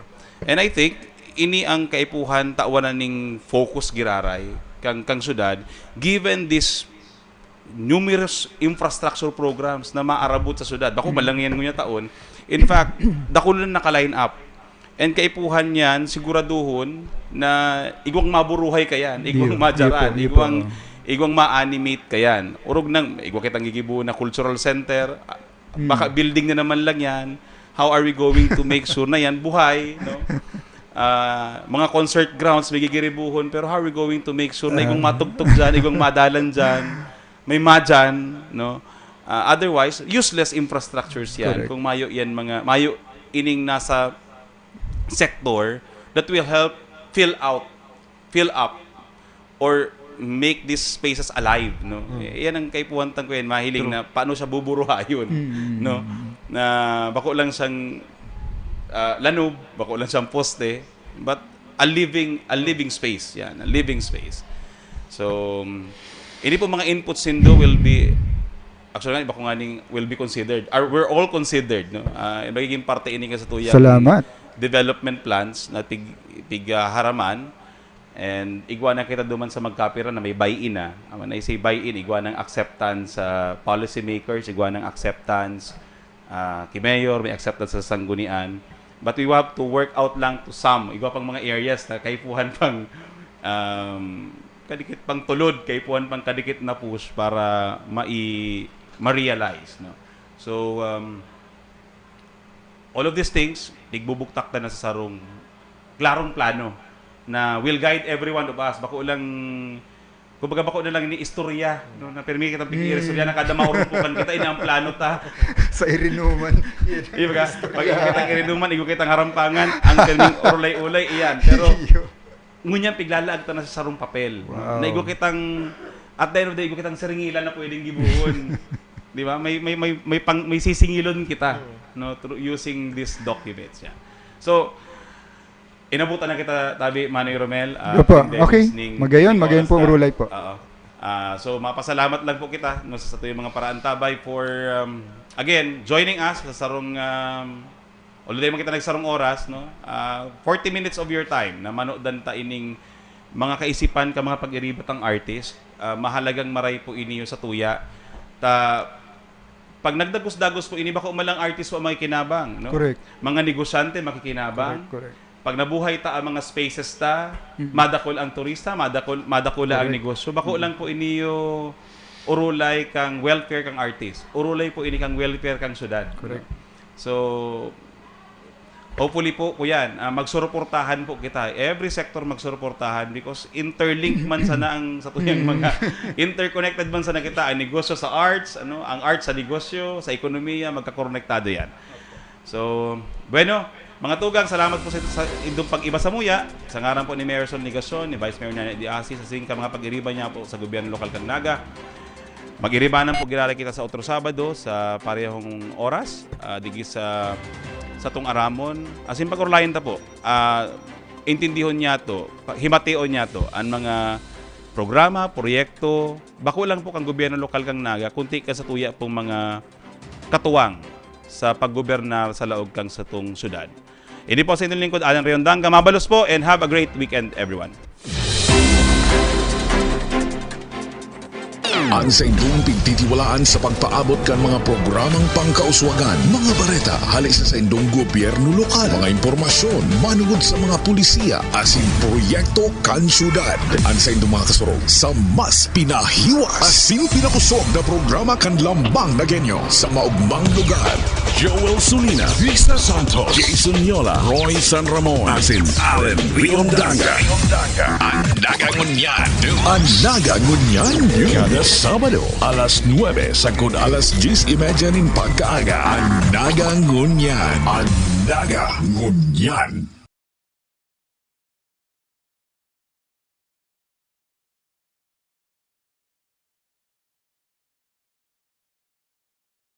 And I think, ini ang kaipuhan tawan na ning focus giraray kang, kang syudad, given this numerous infrastructure programs na maarabot sa syudad. Bako, Mm. malangian ngunyan taon. In fact, dakul na naka-line up. And kaipuhan niyan, siguraduhon na igwang maburuhay kayan, igwang Iyo, madyaran, iyo po, iyo po, igwang, oo. igwang ma-animate kayan. Orog nang, igwa kitang gigibo na cultural center, Mm. baka building na naman lang yan. How are we going to make sure na yan buhay, no? Ah, mga concert grounds, may gigiribuhon, pero how are we going to make sure na igwang Ah. matugtog dyan, igwang madalan dyan, may madyan, no? Ah, otherwise, useless infrastructures yan. Correct. Kung mayo yan mga, mayo ining nasa sector that will help fill out, fill up, or make these spaces alive, no? Mm. Eh, yan ang kaipuhan tang ko yan, mahiling True. na paano siya buburuhayon, Mm. no? Na bako lang siyang, ah, lanob, bako lang siyang poste, but a living, a living space, yan, a living space. So, um, ini po mga inputs nindo will be, actually, bako nga ning will be considered, or we're all considered, no? Ah, magiging parte ini ka sa tuyang Salamat. development plans na pig, pig, ah, haraman. And igwa na kita duman sa magkapira na may buy-in na. Aman na say buy-in, igwa ng acceptance sa policymakers, igwa ng acceptance, ah, ki mayor, may acceptance sa sanggunian. But we have to work out lang to some. Igwa pang mga areas na kaipuhan pang, um, kadikit pang tulod, kaipuhan pang kadikit na push para mai-, ma-realize, no? So, um, all of these things, igbubugtak ta na sa sarong klarong plano na will guide every one of us. Bako lang, kumbaga, bako na lang ini istorya, no? Na pirmi kitang pig-iistorya Mm. na kada maurumpukan kita, ini ang plano ta. Sa irinuman. Di ba? Pag igwa kitang irinuman, igwa kitang harampangan, ang pirming urulay-ulay, iyan. Pero, Iyo. ngunyan, piglalaag ta na sa sarong papel. Wow. Na igwa kitang, at the end of the day, igwa kitang siringilan na pwedeng gibuhon. Di ba? May, may, may, may, pang, may sisingilon kita, no? Through using these documents. Yeah. So, inabutan na kita, tabi, Manoy Romel. Ah, Opo. and then Okay. listening, Magayon, listening magayon oras po, na. Rulay po. Oo. Ah, so, mapasalamat lang po kita, no, sa satuyang mga paraantabay for, um, again, joining us sa sarong, um, although di man kita nagsarong oras, no? Ah, forty minutes of your time na manodan ta ining mga kaisipan ka mga pag-iriba tang artist. Ah, mahalagang maray po ini sa tuya. Ta, pag nagdagos-dagos po ini, bako man lang artist po ang makikinabang, no? Correct. Mga negosyante makikinabang. Correct, correct. Pag nabuhay ta ang mga spaces ta, Mm. madakol ang turista, madakol, madakula ang Correct. negosyo. Bako Mm. lang po ini yung urulay kang welfare kang artist. Urulay po ini kang welfare kang syudad. Correct. So, hopefully po, kuyan, ah, magsuruportahan po kita. Every sector magsuruportahan because interlinked man sana ang sa tuyang Mm. mga, interconnected man sana kita. Ang negosyo sa arts, ano, ang arts sa negosyo, sa ekonomiya, magkakonektado yan. So, bueno, mga tugang, salamat po sa, sa indong pag-iba sa muya. Sa ngaran po ni Mayor Sol Legacion, ni Vice Mayor Nana Diasi, sa singka mga pag-iriba niya po sa gobyerno lokal kan Naga. Mag-iribanan po giraray kita sa otro Sabado sa parehong oras, ah, digi sa, sa tong aramon. Asin pag-urulayan ta po, ah, intindihon niya to, pa, himateon niya to, ang mga programa, proyekto, bako lang po kang gobyerno lokal kang Naga, kunti ka sa tuya pong mga katuwang sa paggobernar sa laog kang satong syudad. Ini po sa inyong lingkod, Alan Rayondanga. Mabalos po and have a great weekend, everyone. An saindong pigtitiwalaan sa pagpaabot kan mga programang pangkauswagan, mga bareta hali sa saindong gobyerno lokal, mga impormasyon manugod sa mga pulisiya asin proyekto kan syudad. An saindong mga kasurog sa mas pinahiwas asin pinakosog na programa kan Lambang na Genyo sa maogmang lugar. Joel Sulina, Risa Santos, Jason Yola, Roy San Ramon, asin Allen Riondaga. An Naga Ngunyan. An Naga Ngunyan. Kada Sabado, alas nuebe sagkod alas dyes y media nin pagkaaga. An Naga Ngunyan. An Naga Ngunyan.